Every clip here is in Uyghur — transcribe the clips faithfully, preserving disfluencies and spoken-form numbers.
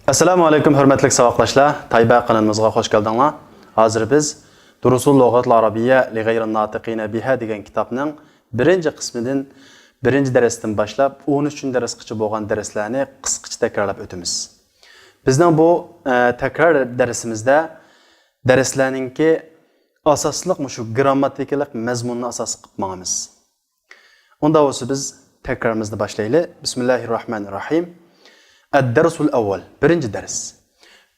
ئەسسالامۇ ئەلەيكۇم، ھۆرمەتلىك ساۋاقداشلار. تايبە قانىلىمىزغا خوش كەلدىڭلار. ھازىر بىز دۇرۇسۇل لۇغەتىل ئارابىيە لىغەيرىن ناتىقىنە بىھا دېگەن كىتابنىڭ بىرىنچى قىسمىدىن بىرىنچى دەرستىن باشلاپ ئون ئۈچىنچى دەرسقىچە بولغان دەرسلەرنى قىسقىچە تەكرارلاپ ئۆتىمىز. بىزنىڭ بۇ، ئە، تەكرار دەرسىمىزدە دەرسلەرنىڭكى ئاساسلىق مۇشۇ گىرامماتىكىلىق مەزمۇننى ئاساس قىلىپ ماڭىمىز. ئۇنداق بولسا بىز تەكرارىمىزنى باشلايلى. بىسمىللاھىررەھمانىررەھىم. ئەددەرسۇل ئەۋۋەل، بىرىنچى دەرس.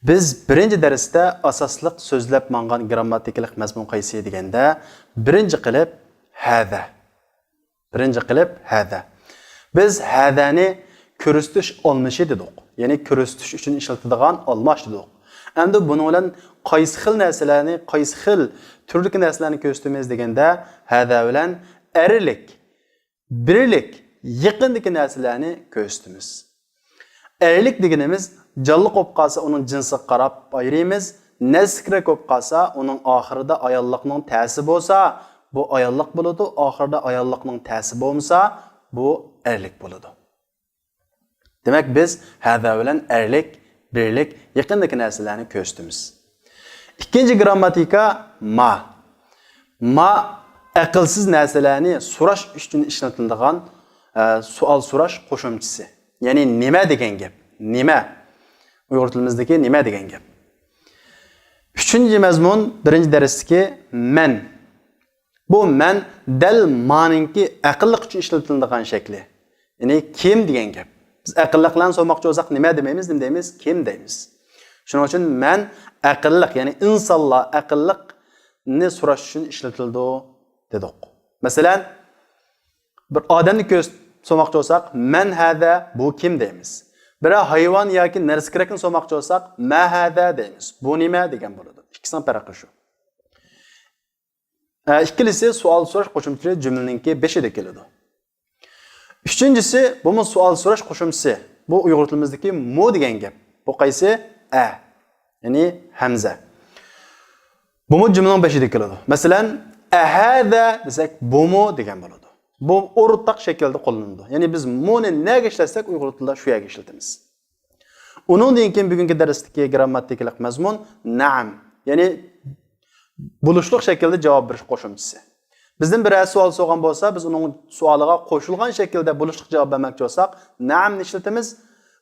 بىز بىرىنچى دەرستە ئاساسلىق سۆزلەپ ماڭغان گىرامماتىكىلىق مەزمۇن قايسى دېگەندە، بىرىنچى قىلىپ ھەزە. بىرىنچى قىلىپ ھەزە. بىز ھەزەنى كۆرسىتىش ئالمىشى دېدۇق. يەنى كۆرسىتىش ئۈچۈن ئىشلىتىدىغان ئالماش دېدۇق. ئەمدى بۇنىڭ بىلەن قايسى خىل نەرسىلەرنى، قايسى خىل تۈردىكى نەرسىلەرنى كۆرسىتىمىز دېگەندە، ھەزە بىلەن ئەرلىك، بىرلىك، يېقىندىكى نەرسىلەرنى كۆرسىتىمىز. ئەرلىك دېگىنىمىز جانلىق بولۇپ قالسا ئۇنىڭ جىنسىغا قاراپ ئايرىيمىز. نەرسە كېرەك بولۇپ قالسا ئۇنىڭ ئاخىرىدا ئاياللىقنىڭ تەسى بولسا بۇ ئاياللىق بولىدۇ. ئاخىرىدا ئاياللىقنىڭ تەسى بولمىسا بۇ ئەرلىك بولىدۇ. دېمەك بىز ھەزە بىلەن ئەرلىك، بىرلىك، يېقىندىكى نەرسىلەرنى كۆرسىتىمىز. ئىككىنچى گىرامماتىكا ما. ما ئەقىلسىز نەرسىلەرنى سوراش ئۈچۈن ئىشلىتىلىدىغان، ئە، سوئال سوراش قوشۇمچىسى. يەنى نېمە دېگەن گەپ؟ نېمە؟ ئۇيغۇر تىلىمىزدىكى نېمە دېگەن گەپ؟ ئۈچىنچى مەزمۇن، بىرىنچى دەرستىكى مەن. بۇ مەن دەل مانىڭكى ئەقىللىق ئۈچۈن ئىشلىتىلىدىغان شەكلى. يەنى كىم دېگەن گەپ. بىز ئەقىللىقلارنى سورىماقچى بولساق نېمە دېمەيمىز، نېمە دەيمىز؟ كىم دەيمىز. شۇنىڭ ئۈچۈن مەن ئەقىللىق، يەنى ئىنسانلار ئەقىللىقنى سوراش ئۈچۈن ئىشلىتىلىدۇ دېدۇق. مەسىلەن، بىر ئادەمنى كۆرسىتىپ سورىماقچى بولساق، مەن ھەزە، بۇ كىم دەيمىز. بىرەر ھايۋان ياكى نەرسە كېرەكنى سورىماقچى بولساق، مە ھەزە دەيمىز. بۇ نېمە دېگەن بولىدۇ. ئىككىسىنىڭ پەرقى شۇ. ئە، ئىككىلىسى سوئال سوراش قوشۇمچىسى جۈملىنىڭكى بېشىدا كېلىدۇ. ئۈچىنچىسى، بۇمۇ سوئال سوراش قوشۇمچىسى. بۇ ئۇيغۇر تىلىمىزدىكى مۇ دېگەن گەپ. بۇ قايسى؟ ئە. يەنى ھەمزە. بۇمۇ جۈملىنىڭ بېشىدا كېلىدۇ. مەسىلەن، ئەھەزە دېسەك، بۇمۇ دېگەن بولىدۇ. بۇ ئورتاق شەكىلدە قوللىنىدۇ. يەنى بىز مۇنى نەگە ئىشلەتسەك، ئۇيغۇر تىلىدا شۇ يەرگە ئىشلىتىمىز. ئۇنىڭدىن كېيىن بۈگۈنكى دەرستىكى گىرامماتىكىلىق مەزمۇن نەئەم، يەنى بولۇشلۇق شەكىلدە جاۋاب بېرىش قوشۇمچىسى. بىزدىن بىرەر سوئال سورىغان بولسا، بىز ئۇنىڭ سوئالىغا قوشۇلغان شەكىلدە بولۇشلۇق جاۋاب بەرمەكچى بولساق، نەئەمنى ئىشلىتىمىز.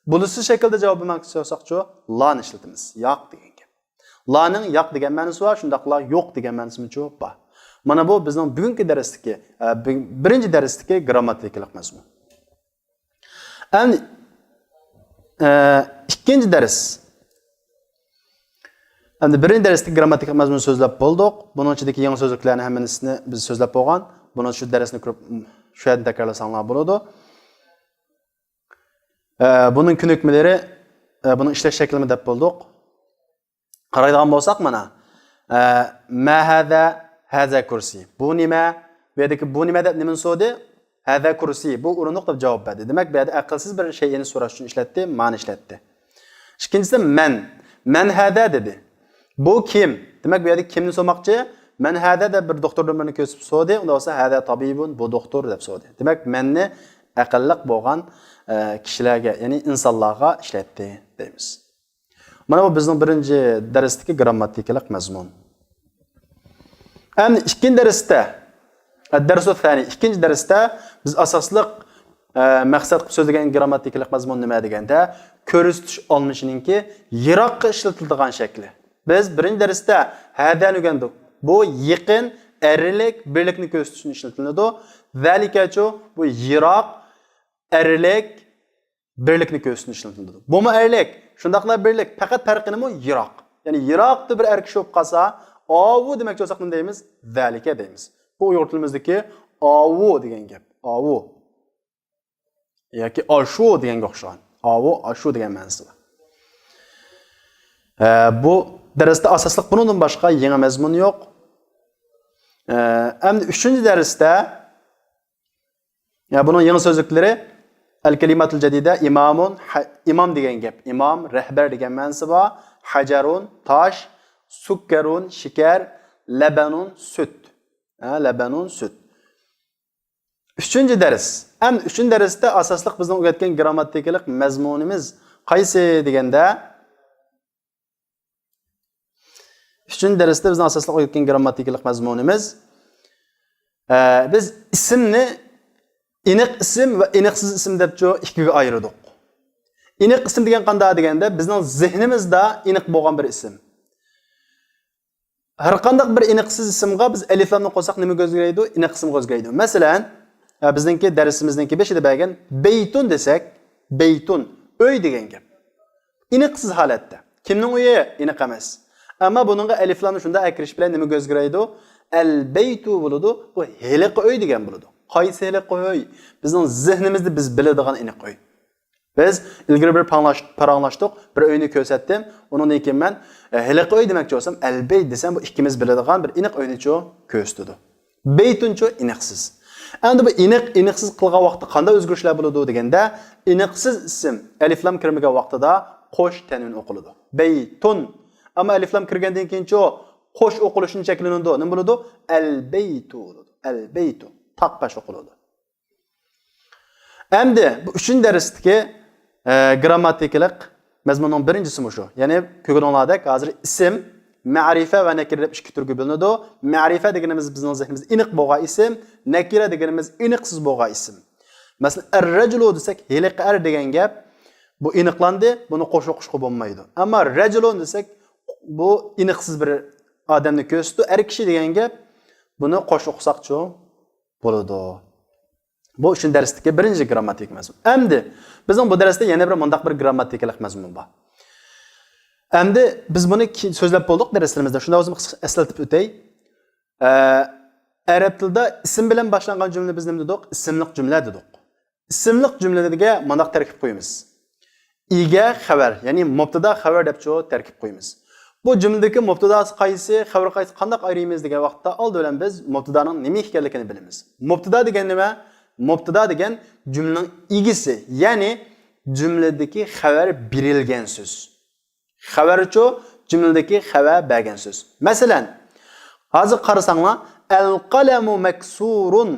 بولۇشسىز شەكىلدە جاۋاب بەرمەكچى بولساقچۇ، لانى ئىشلىتىمىز. ياق دېگەن گەپ. لانىڭ ياق دېگەن مەنىسى بار، شۇنداقلا يوق دېگەن مەنىسىمۇچۇ بار. مانا بۇ بىزنىڭ بۈگۈنكى دەرستىكى، ئە، بۈ-، بىرىنچى دەرستىكى گىرامماتىكىلىق مەزمۇن. ئەمدى، ئە، ئىككىنچى دەرس. ئەمدى بىرىنچى دەرستىكى گىرامماتىكىلىق مەزمۇننى سۆزلەپ بولدۇق. بۇنىڭ ئىچىدىكى يېڭى سۆزلۈكلەرنى ھەممىسىنى بىز سۆزلەپ بولغان. بۇنىڭ ئۈچۈن دەرسنى كۆرۈپ، شۇ يەردىن تەكرارلىساڭلار بولىدۇ. ئە، بۇنىڭ كۆنۈكمىلىرى، ئە، بۇنىڭ ئىشلەش شەكلىمۇ دەپ بولدۇق. قارايدىغان بولساق مانا، ئە، ما ھازا، ھازا كۇرسى. بۇ نېمە؟ بۇ يەردىكى بۇ نېمە دەپ نېمىنى سورىدى؟ ھازا كۇرسى، بۇ ئورۇندۇق دەپ جاۋاب بەردى. دېمەك، بۇ يەردە ئەقىلسىز بىر شەيئىنى سوراش ئۈچۈن ئىشلەتتى، مانى ئىشلەتتى. ئىككىنچىسى مەن. مەن ھازا دېدى. بۇ كىم؟ دېمەك، بۇ يەردە كىمنى سورىماقچى؟ مەن ھازا دەپ بىر دوختۇردىن بىرنى كۆرسىتىپ سورىدى. ئۇندا بولسا ھازا تابىبۇن، بۇ دوختۇر دەپ سورىدى. دېمەك، مەننى ئەقىللىق بولغان، ئە، كىشىلەرگە، يەنى ئىنسانلارغا ئىشلەتتى دەيمىز. مانا بۇ بىزنىڭ بىرىنچى دەرستىكى گىرامماتىكىلىق مەزمۇن. ئەمدى ئىككىنچى دەرستە، ئەددەرسۇ سانى، ئىككىنچى دەرستە بىز ئاساسلىق، ئە، مەقسەت قىلىپ سۆزلىگەن گىرامماتىكىلىق مەزمۇن نېمە دېگەندە، كۆرسىتىش ئالمىشىنىڭكى يىراققا ئىشلىتىلىدىغان شەكلى. بىز بىرىنچى دەرستە ھازانى ئۆگەندۇق. بۇ يېقىن، ئەرلىك، بىرلىكنى كۆرسىتىش ئۈچۈن ئىشلىتىلىدۇ. زالىكەچۇ، بۇ يىراق، ئەرلىك، بىرلىكنى كۆرسىتىش ئۈچۈن ئىشلىتىلىدۇ. بۇمۇ ئەرلىك، شۇنداقلا بىرلىك، پەقەت پەرقى نېمە؟ يىراق. يەنى يىراقتا بىر ئەر كىشى بولۇپ قالسا، ئاۋۇ دېمەكچى بولساق نېمە دەيمىز؟ زالىكە دەيمىز. بۇ ئۇيغۇر تىلىمىزدىكى ئاۋۇ دېگەن گەپ. ئاۋۇ. ياكى ئاشۇ دېگەنگە ئوخشىغان. ئاۋۇ، ئاشۇ دېگەن مەنىسى بار. ئە، بۇ دەرستە ئاساسلىق بۇنىڭدىن باشقا يېڭى مەزمۇن يوق. ئە، ئەمدى ئۈچىنچى دەرستە يا بۇنىڭ يېڭى سۆزلۈكلىرى، ئەل كەلىماتۇل جەدىدە، ئىمامۇن، ھە، ئىمام دېگەن گەپ، ئىمام، رەھبەر دېگەن مەنىسى بار، ھەجەرۇن، تاش، سۇككەرۇن، شېكەر، لەبەنۇن، سۈت. ھە، لەبەنۇن، سۈت. ئۈچىنچى دەرس. ئەمدى ئۈچىنچى دەرستە ئاساسلىق بىزنىڭ ئۆگەتكەن گىرامماتىكىلىق مەزمۇنىمىز قايسى دېگەندە، ئۈچىنچى دەرستە بىزنىڭ ئاساسلىق ئۆگەتكەن گرامماتىكىلىق مەزمۇنىمىز، ئە، بىز ئىسىمنى ئېنىق ئىسىم ۋە ئېنىقسىز ئىسىم دەپچۇ ئىككىگە ئايرىدۇق. ئېنىق ئىسىم دېگەن قانداق دېگەندە، بىزنىڭ زېھنىمىزدا ئېنىق بولغان بىر ئىسىم. ھەر قانداق بىر ئېنىقسىز ئىسىمغا بىز ئەلىفلامنى قوشساق نېمىگە ئۆزگىرەيدۇ؟ ئېنىق ئىسىمغا ئۆزگىرەيدۇ. مەسىلەن، ئە، بىزنىڭكى دەرسىمىزنىڭكى بېشىدا بەرگەن بەيتۇن دېسەك، بەيتۇن، ئۆي دېگەن گەپ. ئېنىقسىز ھالەتتە. كىمنىڭ ئۆيى؟ ئېنىق ئەمەس. ئەمما بۇنىڭغا ئەلىفلامنى شۇنداق ئەكىرىش بىلەن نېمە ئۆزگىرەيدۇ؟ ئەلبەيتۇ بولىدۇ. بۇ ھېلىقى ئۆي دېگەن بولىدۇ. قايسى ھېلىقى ئۆي؟ بىزنىڭ زېھنىمىزدە بىز بىلىدىغان ئېنىق ئۆي. بىز ئىلگىرى بىر پاراڭلاش-، پاراڭلاشتۇق، بىر ئۆينى كۆرسەتتىم. ئۇنىڭدىن كېيىن مەن، ئە، ھېلىقى ئۆي دېمەكچى بولسام، ئەلبەيت دېسەم، بۇ ئىككىمىز بىلىدىغان بىر ئېنىق ئۆينىچۇ كۆرسىتىدۇ. بەيتۇنچۇ ئېنىقسىز. ئەمدى بۇ ئېنىق، ئېنىقسىز قىلغان ۋاقىتتا قانداق ئۆزگىرىشلەر بولىدۇ دېگەندە، ئېنىقسىز ئىسىم ئەلىفلام كىرمىگەن ۋاقتىدا قوش تەنۋىن ئوقۇلىدۇ. بەيتۇن. ئەمما ئەلىفلام كىرگەندىن كېيىنچۇ قوش ئوقۇلۇشتىن چەكلىنىدۇ. نېمە بولىدۇ؟ ئەلبەيتۇ بولىدۇ. ئەلبەيتۇ. تاق پەش ئوقۇلىدۇ. ئەمدى بۇ ئۈچىنچى دەرستىكى، ئە، گرامماتىكىلىق مەزمۇننىڭ بىرىنچىسى مۇشۇ. يەنى كۆرگىنىڭلاردەك ھازىر ئىسىم، مەرىپە ۋە نەكىرە دەپ ئىككى تۈرگە بۆلۈنىدۇ. مەرىپە دېگىنىمىز بىزنىڭ زېھنىمىزدە ئېنىق بولغان ئىسىم، نەكىرە دېگىنىمىز ئېنىقسىز بولغان ئىسىم. مەسىلەن، ئەر-رەجۇلۇ دېسەك، ھېلىقى ئەر دېگەن گەپ، بۇ ئېنىقلاندى، بۇنى قوش ئوقۇشقا بولمايدۇ. ئەمما رەجۇلۇن دېسەك، بۇ ئېنىقسىز بىر ئادەمنى كۆرسىتىدۇ، ئەر كىشى دېگەن گەپ، بۇنى قوش ئوقۇساقچۇ بولىدۇ. بۇ ئۈچىنچى دەرستىكى بىرىنچى گرامماتىكا مەزمۇن. ئەمدى بىزنىڭ بۇ دەرستە يەنە بىر مۇنداق بىر گرامماتىكىلىق مەزمۇن بار. ئەمدى بىز بۇنى كېيىن سۆزلەپ بولدۇق دەرسلىرىمىزدە. شۇنداق بولسا قىسقا ئەسلىتىپ ئۆتەي. ئە، ئەرەب تىلىدا ئىسىم بىلەن باشلانغان جۈملە بىز نېمە دېدۇق؟ ئىسىملىق جۈملە دېدۇق. ئىسىملىق جۈملىگە مۇنداق تەركىب قويىمىز. ئىگە خەۋەر، يەنى مۇبتىدا خەۋەر دەپچۇ تەركىب قويىمىز. بۇ جۈملىدىكى مۇبتىداسى قايسى، خەۋىرى قايسى، قانداق ئايرىيمىز دېگەن ۋاقىتتا ئالدى بىلەن بىز مۇبتىدانىڭ نېمە ئىكەنلىكىنى بىلىمىز. مۇبتىدا دېگەن نېمە؟ مۇبتىدا دېگەن جۈملىنىڭ ئىگىسى، يەنى جۈملىدىكى خەۋەر بېرىلگەن سۆز. خەۋەرچۇ جۈملىدىكى خەۋەر بەرگەن سۆز. مەسىلەن، ھازىر قارىساڭلار، ئەل-قەلەمۇ مەكسۇرۇن.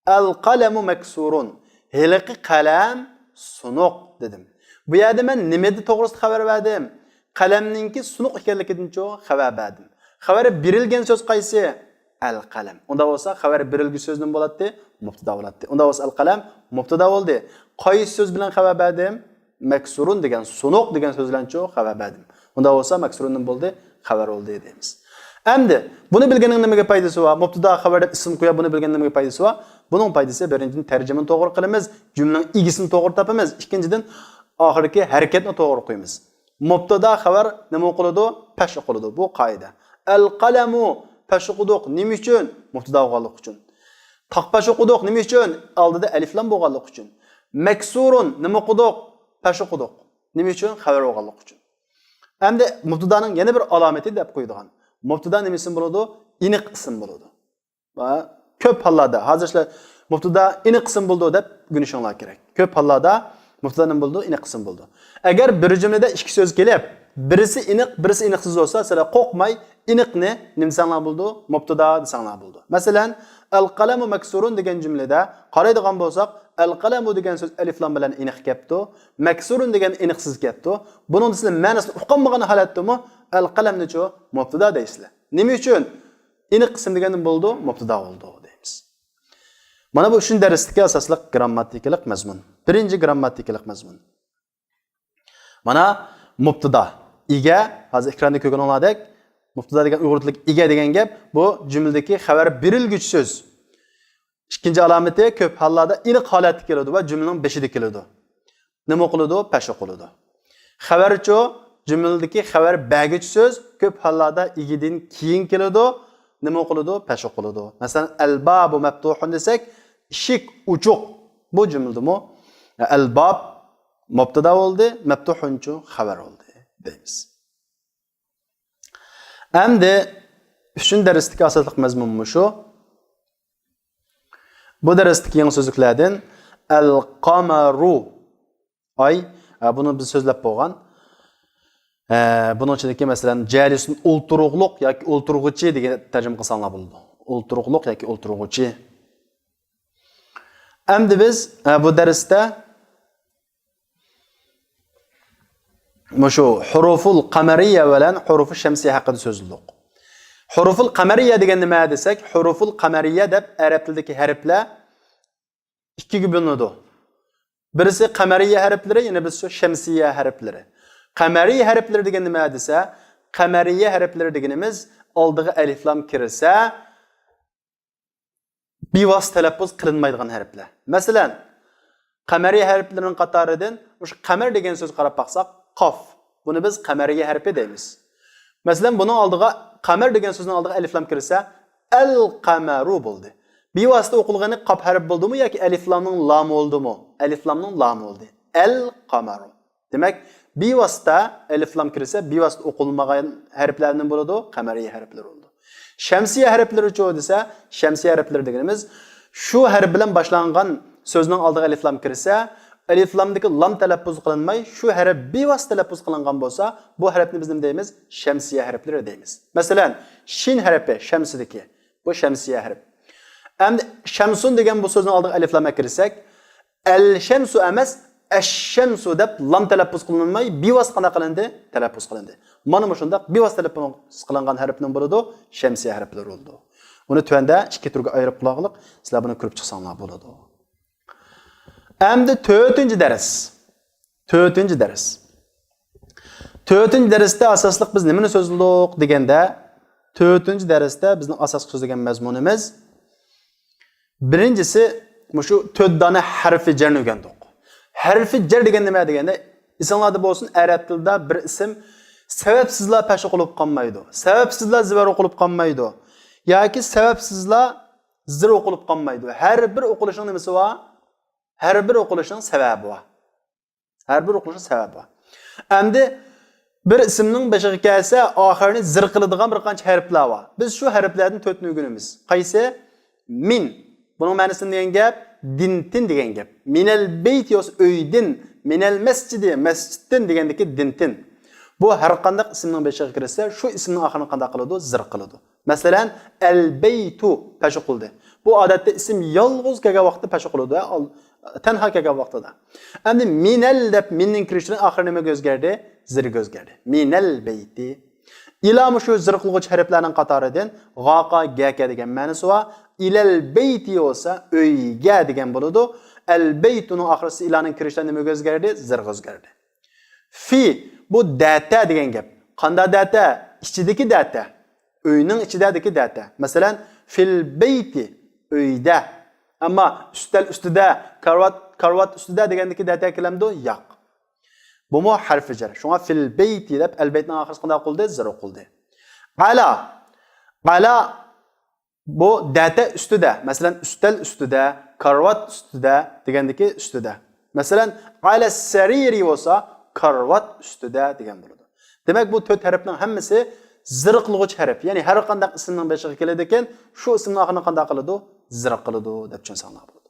ئەل-قەلەمۇ مەكسۇرۇن. ھېلىقى قەلەم سۇنۇق دېدىم. بۇ يەردە مەن نېمە توغرىسىدا خەۋەر بەردىم؟ قەلەمنىڭكى سۇنۇق ئىكەنلىكىدىنچۇ خەۋەر بەردىم. خەۋەر بېرىلگەن سۆز قايسى؟ ئەل-قەلەم. ئۇنداق بولسا خەۋەر بېرىلگۈچى سۆز نېمە بولاتتى؟ مۇبتىدا بولاتتى. ئۇنداق بولسا ئەل-قەلەم مۇبتىدا بولدى. قايسى سۆز بىلەن خەۋەر بەردىم؟ مەكسۇرۇن دېگەن، سۇنۇق دېگەن سۆز بىلەنچۇ خەۋەر بەردىم. ئۇنداق بولسا مەكسۇرۇن نېمە بولدى؟ خەۋەر بولدى دەيمىز. ئەمدى بۇنى بىلگەننىڭ نېمىگە پايدىسى بار؟ مۇبتىدا خەۋەر دەپ ئىسىم قويۇپ، بۇنى بىلگەننىڭ نېمىگە پايدىسى بار؟ بۇنىڭ پايدىسى، بىرىنچىدىن، تەرجىمىنى توغرا قىلىمىز، جۈملىنىڭ ئىگىسىنى توغرا تاپىمىز. ئىككىنچىدىن، ئاخىرىدىكى ھەرىكەتنى توغرا قويىمىز. مۇبتىدا خەۋەر نېمە ئوقۇلىدۇ؟ پەش ئوقۇلىدۇ. بۇ قائىدە. ئەل-قەلەمۇ، پەش ئوقۇدۇق. نېمە ئۈچۈن؟ مۇبتىدا بولغانلىقى ئۈچۈن. تاق پەش ئوقۇدۇق. نېمە ئۈچۈن؟ ئالدىدا ئەلىفلام بولغانلىقى ئۈچۈن. مەكسۇرۇن، نېمە ئوقۇدۇق؟ پەش ئوقۇدۇق. نېمە ئۈچۈن؟ خەۋەر بولغانلىقى ئۈچۈن. ئەمدى مۇبتىدانىڭ يەنە بىر ئالامىتى دەپ قويىدىغان. مۇبتىدا نېمە ئىسىم بولىدۇ؟ ئېنىق ئىسىم بولىدۇ. ۋە كۆپ ھاللاردا، ھازىر سىلەر مۇبتىدا ئېنىق ئىسىم بولىدۇ دەپ ئۆگىنىشىڭلار كېرەك. كۆپ ھاللاردا مۇبتىدا نېمە بولىدۇ؟ ئېنىق ئىسىم بولىدۇ. ئەگەر بىر جۈملىدە ئىككى سۆز كېلىپ، بىرسى ئېنىق، بىرسى ئېنىقسىز بولسا، سىلەر قورقماي ئېنىقنى نېمە دېسەڭلار بولىدۇ؟ مۇبتىدا دېسەڭلار بولىدۇ. مەسىلەن، ئەل-قەلەمۇ مەكسۇرۇن دېگەن جۈملىدە قارايدىغان بولساق، ئەل-قەلەمۇ دېگەن سۆز ئەلىفلام بىلەن ئېنىق كەپتۇ، مەكسۇرۇن دېگەن ئېنىقسىز كەپتۇ. بۇنىڭدا سىلەر مەنىسىنى ئۇقالمىغان ھالەتتىمۇ ئەل-قەلەمنىچۇ مۇبتىدا دەيسىلەر. نېمە ئۈچۈن؟ ئېنىق ئىسىم دېگەندىن بولىدۇ، مۇبتىدا بولىدۇ دەيمىز. مانا بۇ ئۈچىنچى دەرستىكى ئاساسلىق گرامماتىكىلىق مەزمۇن. بىرىنچى گرامماتىكىلىق مەزمۇن. مانا مۇبتىدا، ئىگە، ھازىر ئېكراندا كۆرگىنىڭلاردەك، مۇبتىدا دېگەن ئۇيغۇر تىلىدىكى ئىگە دېگەن گەپ، بۇ جۈملىدىكى خەۋەر بېرىلگۈچى سۆز. ئىككىنچى ئالامىتى كۆپ ھاللاردا ئېنىق ھالەتتە كېلىدۇ ۋە جۈملىنىڭ بېشىدا كېلىدۇ. نېمە ئوقۇلىدۇ؟ پەش ئوقۇلىدۇ. خەۋەرچۇ؟ جۈملىدىكى خەۋەر بەرگۈچى سۆز كۆپ ھاللاردا ئىگىدىن كېيىن كېلىدۇ. نېمە ئوقۇلىدۇ؟ پەش ئوقۇلىدۇ. مەسىلەن، ئەل-بابۇ مەپتۇھۇن دېسەك، ئىشىك ئوچۇق. بۇ جۈملىدىمۇ ئەل-باب مۇبتىدا بولدى، مەپتۇھۇنچۇ خەۋەر بولدى دەيمىز. ئەمدى ئۈچىنچى دەرستىكى ئاساسلىق مەزمۇن مۇشۇ. بۇ دەرستىكى يېڭى سۆزلۈكلەردىن ئەل-قەمەرۇ، ئاي، ھە، بۇنى بىز سۆزلەپ بولغان. ھە، بۇنىڭ ئىچىدىكى، مەسىلەن، جالىسۇن، ئولتۇرۇقلۇق ياكى ئولتۇرغۇچى دېگەن تەرجىمە قىلساڭلار بولىدۇ. ئولتۇرۇقلۇق ياكى ئولتۇرغۇچى. ئەمدى بىز، ھە، بۇ دەرستە مۇشۇ ھۇرۇفۇل قەمەرىيە بىلەن ھۇرۇفۇ شەمسىيە ھەققىدە سۆزلىدۇق. ھۇرۇفۇل قەمەرىيە دېگەن نېمە دېسەك، ھۇرۇفۇل قەمەرىيە دەپ ئەرەب تىلىدىكى ھەرپلەر ئىككىگە بۆلۈنىدۇ. بىرسى قەمەرىيە ھەرپلىرى، يەنە بىرسى شۇ شەمسىيە ھەرپلىرى. قەمەرىيە ھەرپلىرى دېگەن نېمە دېسە، قەمەرىيە ھەرپلىرى دېگىنىمىز ئالدىغا ئەلىفلام كىرسە، بىۋاسىتە تەلەپپۇز قىلىنمايدىغان ھەرپلەر. مەسىلەن، قەمەرىيە ھەرپلىرىنىڭ قاتارىدىن مۇشۇ قەمەر دېگەن سۆزگە قاراپ باقساق، قاف. بۇنى بىز قەمەرىيە ھەرپى دەيمىز. مەسىلەن، بۇنىڭ ئالدىغا، قەمەر دېگەن سۆزنىڭ ئالدىغا ئەلىفلام كىرسە، ئەل قەمەرۇ بولدى. بىۋاسىتە ئوقۇلغىنى قاپ ھەرپ بولدىمۇ ياكى ئەلىفلامنىڭ لامى بولدىمۇ؟ ئەلىفلامنىڭ لامى بولدى. ئەل قەمەرۇ. دېمەك، بىۋاسىتە ئەلىفلام كىرسە، بىۋاسىتە ئوقۇلمىغان ھەرپلەر نېمە بولىدۇ؟ قەمەرىيە ھەرپلىرى بولىدۇ. شەمسىيە ھەرپلىرىچۇ دېسە، شەمسىيە ھەرپلىرى دېگىنىمىز شۇ ھەرپ بىلەن باشلانغان سۆزنىڭ ئالدىغا ئەلىفلام كىرسە، ئەلىفلامدىكى لام تەلەپپۇز قىلىنماي، شۇ ھەرپ بىۋاسىتە تەلەپپۇز قىلىنغان بولسا، بۇ ھەرپنى بىز نېمە دەيمىز؟ شەمسىيە ھەرپلىرى دەيمىز. مەسىلەن، شىن ھەرپى شەمسىدىكى، بۇ شەمسىيە ھەرپ. ئەمدى شەمسۇن دېگەن بۇ سۆزنىڭ ئالدىغا ئەلىفلام ئەكىرسەك، ئەل شەمسۇ ئەمەس، ئەش شەمسۇ دەپ لام تەلەپپۇز قىلىنماي، بىۋاسىتە قانداق قىلىندى؟ تەلەپپۇز قىلىندى. مانا مۇشۇنداق بىۋاسىتە تەلەپپۇز قىلىنغان ھەرپنىڭ بولىدۇ، شەمسىيە ھەرپلىرى بولىدۇ. ئۇنى تۆۋەندە ئىككى تۈرگە ئايرىپ قىلىۋالغىلىق، سىلەر بۇنى كۆرۈپ چىقساڭلار بولىدۇ. ئەمدى تۆتىنچى دەرس. تۆتىنچى دەرس. تۆتىنچى دەرستە ئاساسلىق بىز نېمىنى سۆزلىدۇق دېگەندە، تۆتىنچى دەرستە بىزنىڭ ئاساسلىق سۆزلىگەن مەزمۇنىمىز، بىرىنچىسى، مۇشۇ تۆت دانە ھەرفى جەرنى ئۆگەندۇق. ھەرفى جەر دېگەن نېمە دېگەندە، ئېسىڭلاردا بولسۇن، ئەرەب تىلىدا بىر ئىسىم سەۋەبسىزلا پەش ئوقۇلۇپ قالمايدۇ. سەۋەبسىزلا زىبەر ئوقۇلۇپ قالمايدۇ. ياكى سەۋەبسىزلا زىر ئوقۇلۇپ قالمايدۇ. ھەر بىر ئوقۇلۇشنىڭ نېمىسى بار؟ ھەر بىر ئوقۇلۇشنىڭ سەۋەبى بار. ھەر بىر ئوقۇلۇشنىڭ سەۋەبى بار. ئەمدى بىر ئىسىمنىڭ بېشىغا كەلسە، ئاخىرىنى زىر قىلىدىغان بىر قانچە ھەرپلەر بار. بىز شۇ ھەرپلەردىن تۆتىنى ئۆگىنىمىز. قايسى؟ مىن. بۇنىڭ مەنىسى نېمە دېگەن گەپ؟ دىنتىن دېگەن گەپ. مىنەل بەيتى بولسا ئۆيدىن، مىنەل مەسجىدى مەسجىدتىن دېگەندىكى دىنتىن. بۇ ھەر قانداق ئىسىمنىڭ بېشىغا كىرسە، شۇ ئىسىمنىڭ ئاخىرىنى قانداق قىلىدۇ؟ زىر قىلىدۇ. مەسىلەن، ئەلبەيتۇ پەش ئوقۇلدى. بۇ ئادەتتە ئىسىم يالغۇز كەلگەن ۋاقىتتا پەش ئوقۇلىدۇ، ھە، ئال-، تەنھا كەلگەن ۋاقتىدا. ئەمدى مىنەل دەپ مىننىڭ كىرىشىدىن ئاخىرى نېمىگە ئۆزگەردى؟ زىرگە ئۆزگەردى. مىنەل بەيتى. ئىلا مۇشۇ زىر قىلغۇچ ھەرپلەرنىڭ قاتارىدىن غاقا گەكە دېگەن مەنىسى بار. ئىلەل بەيتى بولسا ئۆيگە دېگەن بولىدۇ. ئەلبەيتۇنىڭ ئاخىرسى ئىلانىڭ كىرىشىدە نېمىگە ئۆزگەردى؟ زىرغا ئۆزگەردى. في، بۇ دەتە دېگەن گەپ. قاندا دەتە؟ ئىچىدىكى دەتە. ئۆينىڭ ئىچىدەدىكى دەتە. مەسىلەن، فىل بەيتى، ئۆيدە. ئەمما ئۈستەل ئۈستىدە، كارىۋات، كارىۋات ئۈستىدە دېگەندىكى دەتە كېلەمدۇ؟ ياق. بۇمۇ ھەرفى جەر. شۇڭا فىل بەيتى دەپ ئەلبەيتنىڭ ئاخىرسى قانداق قىلدى؟ زىر قىلدى. ئەلا. ئەلا بۇ دەتە ئۈستىدە، مەسىلەن، ئۈستەل ئۈستىدە، كارىۋات ئۈستىدە دېگەندىكى ئۈستىدە. مەسىلەن، ئەلە سەرىرى بولسا، كارىۋات ئۈستىدە دېگەن بولىدۇ. دېمەك، بۇ تۆت ھەرپنىڭ ھەممىسى زىر قىلغۇچ ھەرپ. يەنى ھەر قانداق ئىسىمنىڭ بېشىغا كېلىدىكەن، شۇ ئىسىمنىڭ ئاخىرىنى قانداق قىلىدۇ؟ زىر قىلىدۇ دەپ چۈشەنسەڭلار بولىدۇ.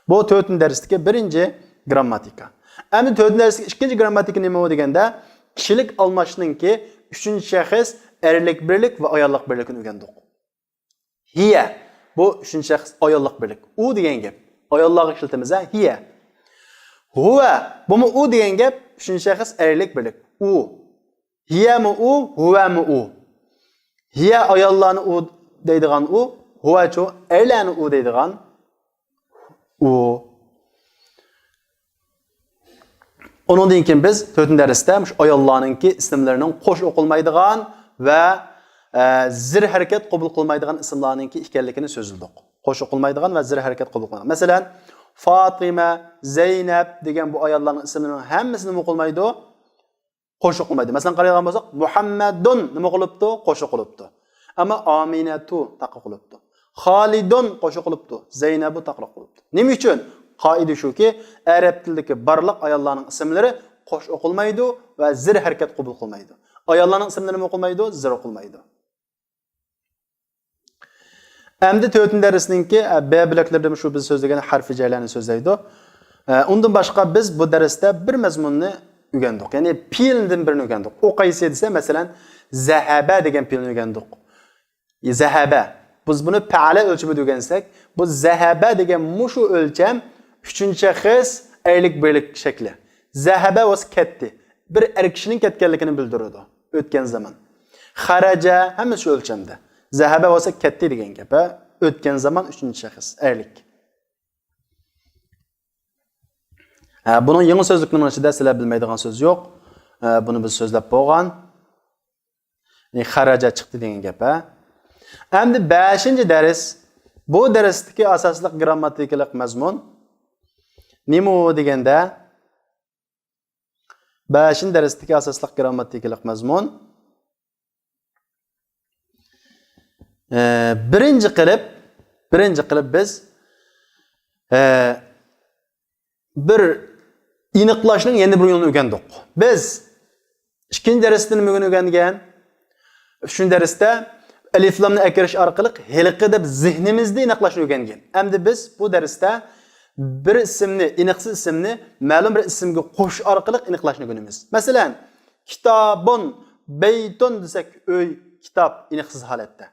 بۇ تۆتىنچى دەرستىكى بىرىنچى گىرامماتىكا. ئەمدى تۆتىنچى دەرستىكى ئىككىنچى گىرامماتىكا نېمە بۇ دېگەندە، كىشىلىك ئالماشنىڭكى ئۈچىنچى شەخس ئەرلىك بىرلىك ۋە ئاياللىق بىرلىكىنى ئۆگەندۇق. ھىيە. بۇ ئۈچىنچى شەخس ئاياللىق بىرلىك. ئۇ دېگەن گەپ. ئاياللارغا ئىشلىتىمىز، ھە؟ ھىيە. ھۇۋە. بۇمۇ ئۇ دېگەن گەپ. ئۈچىنچى شەخس ئەرلىك بىرلىك. ئۇ. ھىيەمۇ ئۇ، ھۇۋەمۇ ئۇ. ھىيە ئاياللارنى ئۇ دەيدىغان ئۇ، ھۇۋەچۇ ئەرلەرنى ئۇ دەيدىغان ئۇ. ئۇنىڭدىن كېيىن بىز تۆتىنچى دەرستە مۇشۇ ئاياللارنىڭكى ئىسىملىرىنىڭ قوش ئوقۇلمايدىغان ۋە، ئە، زىر ھەرىكەت قوبۇل قىلمايدىغان ئىسىملارنىڭكى ئىكەنلىكىنى سۆزلىدۇق. قوش ئوقۇلمايدىغان ۋە زىر ھەرىكەت قوبۇل قىلمايدىغان. مەسىلەن، فاتىمە، زەينەپ دېگەن بۇ ئاياللارنىڭ ئىسىملىرىنىڭ ھەممىسى نېمە ئوقۇلمايدۇ؟ قوش ئوقۇلمايدۇ. مەسىلەن، قارايدىغان بولساق، مۇھەممەدۇن نېمە قىلىپتۇ؟ قوش ئوقۇلۇپتۇ. ئەمما ئامىنەتۇ تاقا قىلىپتۇ. خالىدۇن قوش ئوقۇلۇپتۇ. زەينەبۇ تاقا قىلىپتۇ. نېمە ئۈچۈن؟ قائىدە شۇكى، ئەرەب تىلىدىكى بارلىق ئاياللارنىڭ ئىسىملىرى قوش ئوقۇلمايدۇ ۋە زىر ھەرىكەت قوبۇل قىلمايدۇ. ئاياللارنىڭ ئىسىملىرى نېمە ئوقۇلمايدۇ؟ زىر ئوقۇلمايدۇ. ئەمدى تۆتىنچى دەرسنىڭكى، ئە، بە بۆلەكلىرىدىمۇ شۇ بىز سۆزلىگەن ھەرپى جەرلەرنى سۆزلەيدۇ. ئە، ئۇندىن باشقا بىز بۇ دەرستە بىر مەزمۇننى ئۆگەندۇق. يەنى پېئىلدىن بىرنى ئۆگەندۇق. ئۇ قايسى دېسە، مەسىلەن، زەھەبە دېگەن پېئىلنى ئۆگەندۇق. زەھەبە. بىز بۇنى پەئەلە ئۆلچىمىدە ئۆگەنسەك، بۇ زەھەبە دېگەن مۇشۇ ئۆلچەم ئۈچىنچى شەخس ئەرلىك بىرلىك شەكلى. زەھەبە بولسا كەتتى. بىر ئەر كىشىنىڭ كەتكەنلىكىنى بىلدۈرىدۇ. ئۆتكەن زامان. خەرەجە، ھەممىسى شۇ ئۆلچەمدە. زەھەبە بولسا كەتتى دېگەن گەپ، ھە؟ ئۆتكەن زامان، ئۈچىنچى شەخس، ئەرلىك. ھە، بۇنىڭ يېڭى سۆزلۈكنىڭ ئىچىدە سىلەر بىلمەيدىغان سۆز يوق. ھە، بۇنى بىز سۆزلەپ بولغان. يەنى خەرەجە چىقتى دېگەن گەپ، ھە. ئەمدى بەشىنچى دەرس. بۇ دەرستىكى ئاساسلىق گىرامماتىكىلىق مەزمۇن نېمە دېگەندە، بەشىنچى دەرستىكى ئاساسلىق گىرامماتىكىلىق مەزمۇن، ئە، بىرىنچى قىلىپ، بىرىنچى قىلىپ بىز، ئە، بىر ئېنىقلاشنىڭ يەنە بىر يولىنى ئۆگەندۇق. بىز ئىككىنچى دەرستە نېمىنى ئۆگەنگەن؟ ئۈچىنچى دەرستە ئەلىفلامنى ئەكىرىش ئارقىلىق ھېلىقى دەپ زېھنىمىزدە ئېنىقلاشنى ئۆگەنگەن. ئەمدى بىز بۇ دەرستە بىر ئىسىمنى، ئېنىقسىز ئىسىمنى مەلۇم بىر ئىسىمگە قوشۇش ئارقىلىق ئېنىقلاشنى ئۆگىنىمىز. مەسىلەن، كىتابۇن، بەيتۇن دېسەك، ئۆي، كىتاب، ئېنىقسىز ھالەتتە.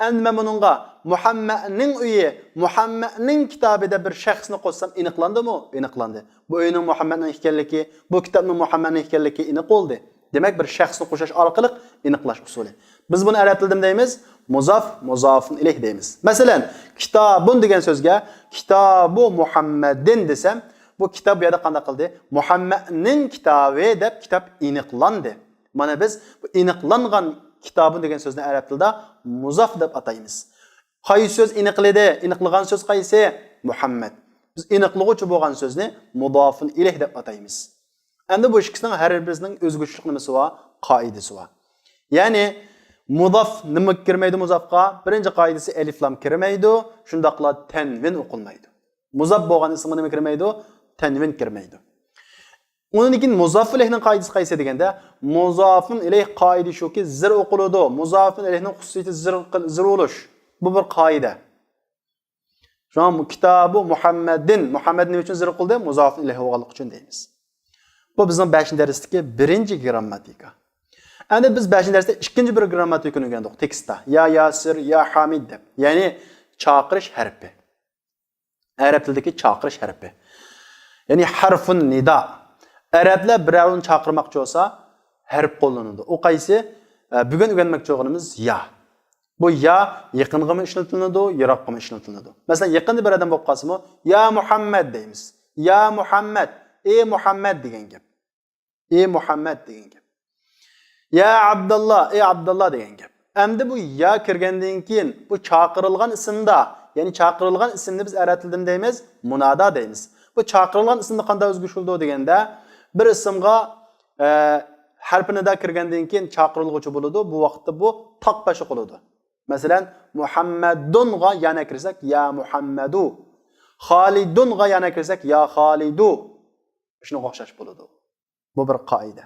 ئەمدى مەن بۇنىڭغا مۇھەممەدنىڭ ئۆيى، مۇھەممەدنىڭ كىتابى دەپ بىر شەخسنى قوشسام ئېنىقلاندىمۇ؟ ئېنىقلاندى. بۇ ئۆينىڭ مۇھەممەدنىڭ ئىكەنلىكى، بۇ كىتابنىڭ مۇھەممەدنىڭ ئىكەنلىكى ئېنىق بولدى. دېمەك، بىر شەخسنى قوشۇش ئارقىلىق ئېنىقلاش ئۇسۇلى. بىز بۇنى ئەرەب تىلىدا نېمە دەيمىز؟ مۇزاف، مۇزافۇن ئىلەيھ دەيمىز. مەسىلەن، كىتابۇن دېگەن سۆزگە كىتابۇ مۇھەممەدىن دېسەم، بۇ كىتاب بۇ يەردە قانداق قىلدى؟ مۇھەممەدنىڭ كىتابى دەپ كىتاب ئېنىقلاندى. مانا بىز بۇ ئېنىقلانغان كىتابۇن دېگەن سۆزنى ئەرەب تىلىدا مۇزاف دەپ ئاتايمىز. قايسى سۆز ئېنىقلىدى؟ ئېنىقلىغان سۆز قايسى؟ مۇھەممەد. بىز ئېنىقلىغۇچى بولغان سۆزنى مۇدافۇن ئىلەيھ دەپ ئاتايمىز. ئەمدى بۇ ئىككىسىنىڭ ھەر بىرسىنىڭ ئۆزگىچىلىك نېمىسى بار؟ قائىدىسى بار. يەنى مۇداف نېمە كىرمەيدۇ مۇزافقا؟ بىرىنچى قائىدىسى ئەلىفلام كىرمەيدۇ، شۇنداقلا تەنۋىن ئوقۇلمايدۇ. مۇزاف بولغان ئىسىمغا نېمە كىرمەيدۇ؟ تەنۋىن كىرمەيدۇ. ئۇنىڭدىن كېيىن مۇزاف ئىلەيھنىڭ قائىدىسى قايسى دېگەندە، مۇزافۇن ئىلەيھ قائىدە شۇكى، زىر ئوقۇلىدۇ. مۇزافۇن ئىلەيھنىڭ خۇسۇسىيىتى زىر قىل-، زىر بولۇش. بۇ بىر قائىدە. شۇڭا مۇ-، كىتابۇ مۇھەممەدىن، مۇھەممەد نېمە ئۈچۈن زىر ئوقۇلدى؟ مۇزافۇن ئىلەيھ بولغانلىقى ئۈچۈن دەيمىز. بۇ بىزنىڭ بەشىنچى دەرستىكى بىرىنچى گىرامماتىكا. ئەمدى بىز بەشىنچى دەرستە ئىككىنچى بىر گىرامماتىكىنى ئۆگەندۇق تېكىستتا. يا ياسىر، يا ھامىد دەپ. يەنى چاقىرىش ھەرپى. ئەرەب تىلىدىكى چاقىرىش ھەرپى. يەنى ھەرفۇن نىدا. ئەرەبلەر بىرەرىنى چاقىرماقچى بولسا، ھەرپ قوللىنىدۇ. ئۇ قايسى؟ ئە، بۈگۈن ئۆگەنمەكچى بولغىنىمىز يا. بۇ يا يېقىنغىمۇ ئىشلىتىلىدۇ، يىراققىمۇ ئىشلىتىلىدۇ. مەسىلەن، يېقىندا بىر ئادەم بولۇپ قالسىمۇ، يا مۇھەممەد دەيمىز. يا مۇھەممەد، ئى مۇھەممەد دېگەن گەپ. ئى مۇھەممەد دېگەن گەپ. يا ئابداللا، ئى ئابداللا دېگەن گەپ. ئەمدى بۇ يا كىرگەندىن كېيىن، بۇ چاقىرىلغان ئىسىمدا، يەنى چاقىرىلغان ئىسىمنى بىز ئەرەب تىلىدا نېمە دەيمىز؟ مۇنادا دەيمىز. بۇ چاقىرىلغان ئىسىمدا قانداق ئۆزگىرىش بولىدۇ دېگەندە، بىر ئىسىمغا، ئە، ھەرپى نىدا كىرگەندىن كېيىن چاقىرىلغۇچى بولىدۇ. بۇ ۋاقىتتا بۇ تاق باشلىق بولىدۇ. مەسىلەن، مۇھەممەدۇنغا يا نەكىرە كىرسەك، يا مۇھەممەدۇ. خالىدۇنغا يا نەكىرە كىرسەك، يا خالىدۇ. شۇنىڭغا ئوخشاش بولىدۇ. بۇ بىر قائىدە.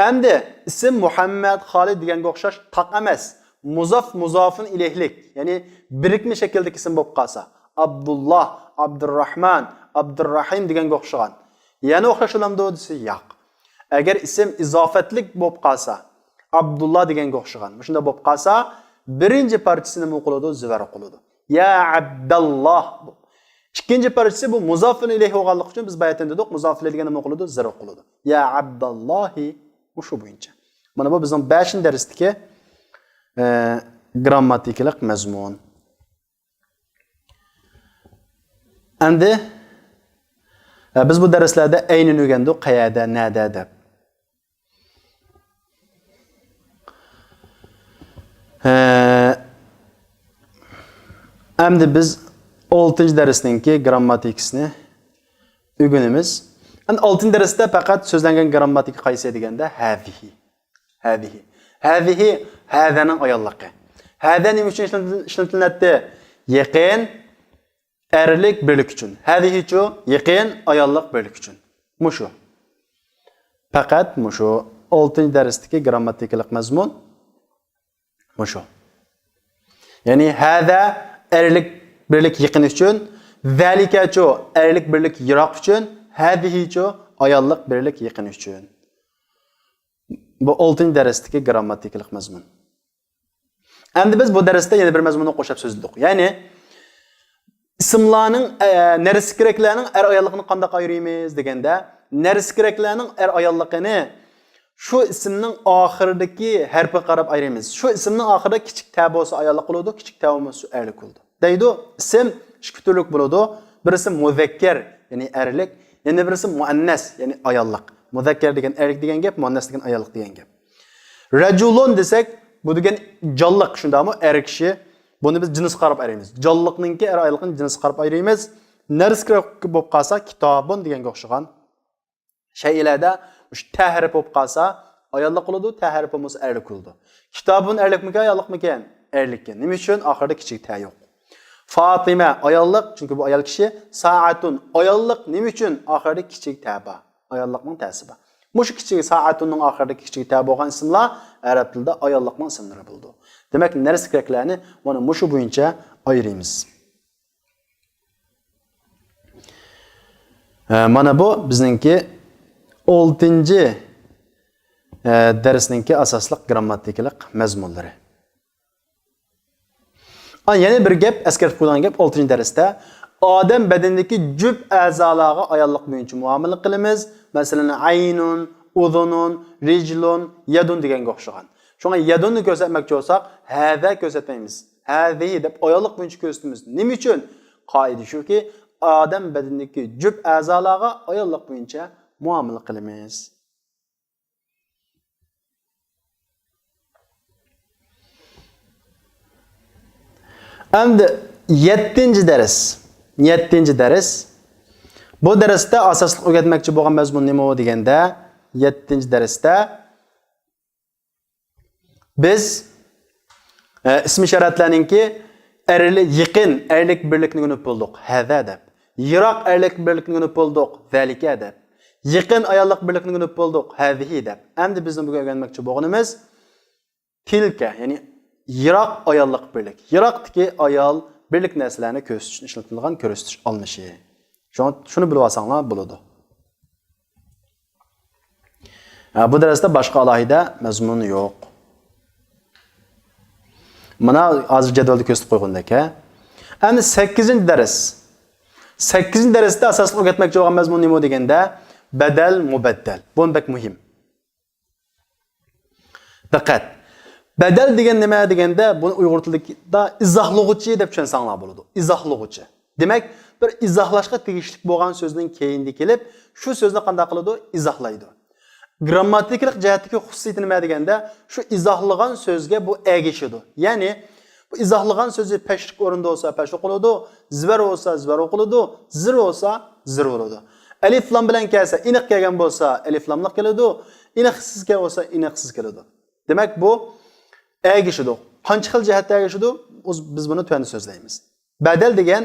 ئەمدى ئىسىم مۇھەممەد، خالىد دېگەنگە ئوخشاش تاق ئەمەس. مۇزاف، مۇزافۇن ئىلەيھلىك، يەنى بىرىكمە شەكىلدىكى ئىسىم بولۇپ قالسا، ئابدۇللا، ئابدۇرراھمان، ئابدۇرراھىم دېگەنگە ئوخشىغان. يەنە ئوخشاش بولامدۇ دېسە، ياق. ئەگەر ئىسىم ئىزافەتلىك بولۇپ قالسا، ئابدۇللا دېگەنگە ئوخشىغان. مۇشۇنداق بولۇپ قالسا، بىرىنچى پارچىسى نېمە قىلىدۇ؟ زىۋەر قىلىدۇ. يا ئابداللا. ئىككىنچى پارچىسى بۇ مۇزافۇن ئىلەيھى بولغانلىقى ئۈچۈن بىز باياتىن دېدۇق، مۇزافۇن ئىلەيھى دېگەن نېمە قىلىدۇ؟ زىر قىلىدۇ. يا ئابداللاھى. مۇشۇ بويىچە. مانا بۇ بىزنىڭ بەشىنچى دەرستىكى، ئە، گىرامماتىكىلىق مەزمۇن. ئەمدى، ئە، بىز بۇ دەرسلەردە ئەينىنى ئۆگەندۇق، قەيەردە، نەدە دەپ. ھە، ئەمدى بىز ئالتىنچى دەرسنىڭكى گىرامماتىكىسىنى ئۆگىنىمىز. ئەمدى ئالتىنچى دەرستە پەقەت سۆزلەنگەن گىرامماتىكا قايسى دېگەندە، ھەزىھى. ھەزىھى. ھەزىھى، ھەزەنىڭ ئاياللىقى. ھەزە نېمە ئۈچۈن ئىشلىتىل-، ئىشلىتىلىنەتتى؟ يېقىن، ئەرلىك بىرلىك ئۈچۈن. ھەزىھىچۇ؟ يېقىن ئاياللىق بىرلىك ئۈچۈن. مۇشۇ. پەقەت مۇشۇ. ئالتىنچى دەرستىكى گىرامماتىكىلىق مەزمۇن مۇشۇ. يەنى ھەزە ئەرلىك بىرلىك يېقىن ئۈچۈن، زەلىكەچۇ ئەرلىك بىرلىك يىراق ئۈچۈن، ھەزىھىچۇ ئاياللىق بىرلىك يېقىن ئۈچۈن. بۇ ئالتىنچى دەرستىكى گىرامماتىكىلىق مەزمۇن. ئەمدى بىز بۇ دەرستە يەنە بىر مەزمۇننى قوشاپ سۆزلىدۇق. يەنى ئىسىملارنىڭ، ئە، نەرسە كېرەكلەرنىڭ ئەر ئاياللىقىنى قانداق ئايرىيمىز دېگەندە، نەرسە كېرەكلەرنىڭ ئەر ئاياللىقىنى شۇ ئىسىمنىڭ ئاخىرىدىكى ھەرپىگە قاراپ ئايرىيمىز. شۇ ئىسىمنىڭ ئاخىرىدا كىچىك تە بولسا ئاياللىق بولىدۇ، كىچىك تە بولمىسا ئەرلىك بولىدۇ. دەيدۇ، ئىسىم ئىككى تۈرلۈك بولىدۇ. بىرسى مۇزەككەر، يەنى ئەرلىك، يەنە بىرسى مۇئەننەس، يەنى ئاياللىق. مۇزەككەر دېگەن ئەرلىك دېگەن گەپ، مۇئەننەس دېگەن ئاياللىق دېگەن گەپ. رەجۇلۇن دېسەك، بۇ دېگەن جانلىق، شۇنداقمۇ؟ ئەر كىشى. بۇنى بىز جىنسقا قاراپ ئايرىيمىز. جانلىقنىڭكى ئەر ئاياللىقنى جىنسقا قاراپ ئايرىيمىز. نەرسە كىرىپ بولۇپ قالسا، كىتابۇن دېگەنگە ئوخشىغان. شەيئىلەردە مۇشۇ تە ھەرپى بولۇپ قالسا، ئاياللىق بولىدۇ، تە ھەرپى بولمىسا، ئەرلىك بولىدۇ. كىتابۇن ئەرلىكمىكەن، ئاياللىقمىكەن؟ ئەرلىككەن. نېمە ئۈچۈن؟ ئاخىرىدا كىچىك تە يوق. فاتىمە ئاياللىق، چۈنكى بۇ ئايال كىشى. سائەتۇن ئاياللىق، نېمە ئۈچۈن؟ ئاخىرىدا كىچىك تە بار. ئاياللىقنىڭ تەسى بار. مۇشۇ كىچىك سائەتۇننىڭ ئاخىرىدىكى كىچىك تە بولغان ئىسىملار ئەرەب تىلىدا ئاياللىقنىڭ ئىسىملىرى بولىدۇ. دېمەك، نەرسە كېرەكلەرنى مانا مۇشۇ بويىچە ئايرىيمىز. ھە، مانا بۇ بىزنىڭكى ئالتىنچى، ھە، دەرسنىڭكى ئاساسلىق گىرامماتىكىلىق مەزمۇنلىرى. ئا، يەنە بىر گەپ، ئەسكەرتىپ قويىدىغان گەپ، ئالتىنچى دەرستە ئادەم بەدىنىدىكى جۈپ ئەزالارغا ئاياللىق بويىچە مۇئامىلە قىلىمىز. مەسىلەن، ئەينۇن، ئۇزۇنۇن، رىجلۇن، يەدۇن دېگەنگە ئوخشىغان. شۇڭا يەدۇننى كۆرسەتمەكچى بولساق، ھەزە كۆرسەتمەيمىز. ھەزىھى دەپ ئاياللىق بويىچە كۆرسىتىمىز. نېمە ئۈچۈن؟ قائىدە شۇكى، ئادەم بەدىنىدىكى جۈپ ئەزالارغا ئاياللىق بويىچە مۇئامىلە قىلىمىز. ئەمدى يەتتىنچى دەرس. يەتتىنچى دەرس. بۇ دەرستە ئاساسلىق ئۆگەتمەكچى بولغان مەزمۇن نېمە دېگەندە، يەتتىنچى دەرستە بىز، ئە، ئىسمى ئىشارەتلەرنىڭكى ئەرلىك، يېقىن ئەرلىك بىرلىكنى ئۆگىنىپ بولدۇق، ھەزە دەپ. يىراق ئەرلىك بىرلىكنى ئۆگىنىپ بولدۇق، زەلىكە دەپ. يېقىن ئاياللىق بىرلىكنى ئۆگىنىپ بولدۇق، ھەزىھى دەپ. ئەمدى بىزنىڭ بۈگۈن ئۆگەنمەكچى بولغىنىمىز تىلكە، يەنى يىراق ئاياللىق بىرلىك. يىراقتىكى ئايال بىرلىك نەرسىلەرنى كۆرسىتىش ئۈچۈن ئىشلىتىلىدىغان كۆرسىتىش ئالمىشى. شۇڭا شۇنى بىلىۋالساڭلار بولىدۇ. ھە، بۇ دەرستە باشقا ئالاھىدە مەزمۇن يوق. مانا ھازىر جەدۋەلدە كۆرسىتىپ قويغاندەك، ھە. ئەمدى سەككىزىنچى دەرس. سەككىزىنچى دەرستە ئاساسلىق ئۆگەتمەكچى بولغان مەزمۇن نېمە دېگەندە، بەدەل، مۇبەددەل. بۇ بەك مۇھىم. دىققەت! بەدەل دېگەن نېمە دېگەندە، بۇنى ئۇيغۇر تىلىدا ئىزاھلىغۇچى دەپ چۈشەنسەڭلار بولىدۇ. ئىزاھلىغۇچى. دېمەك، بىر ئىزاھلاشقا تېگىشلىك بولغان سۆزنىڭ كەينىدە كېلىپ، شۇ سۆزنى قانداق قىلىدۇ؟ ئىزاھلايدۇ. گىرامماتىكىلىق جەھەتتىكى خۇسۇسىيىتى نېمە دېگەندە، شۇ ئىزاھلىغان سۆزگە بۇ ئەگىشىدۇ. يەنى، بۇ ئىزاھلىغان سۆزى پەشلىك ئورۇندا بولسا پەشلىك بولىدۇ، زىبەر بولسا زىبەر بولىدۇ، زىر بولسا زىر بولىدۇ. ئەلىفلام بىلەن كەلسە، ئېنىق كەلگەن بولسا ئەلىفلاملىق كېلىدۇ، ئېنىقسىز كەلگەن بولسا ئېنىقسىز كېلىدۇ. دېمەك، بۇ ئەگىشىدۇ. قانچە خىل جەھەتتە ئەگىشىدۇ؟ ئۇز-، بىز بۇنى تۆۋەندە سۆزلەيمىز. بەدەل دېگەن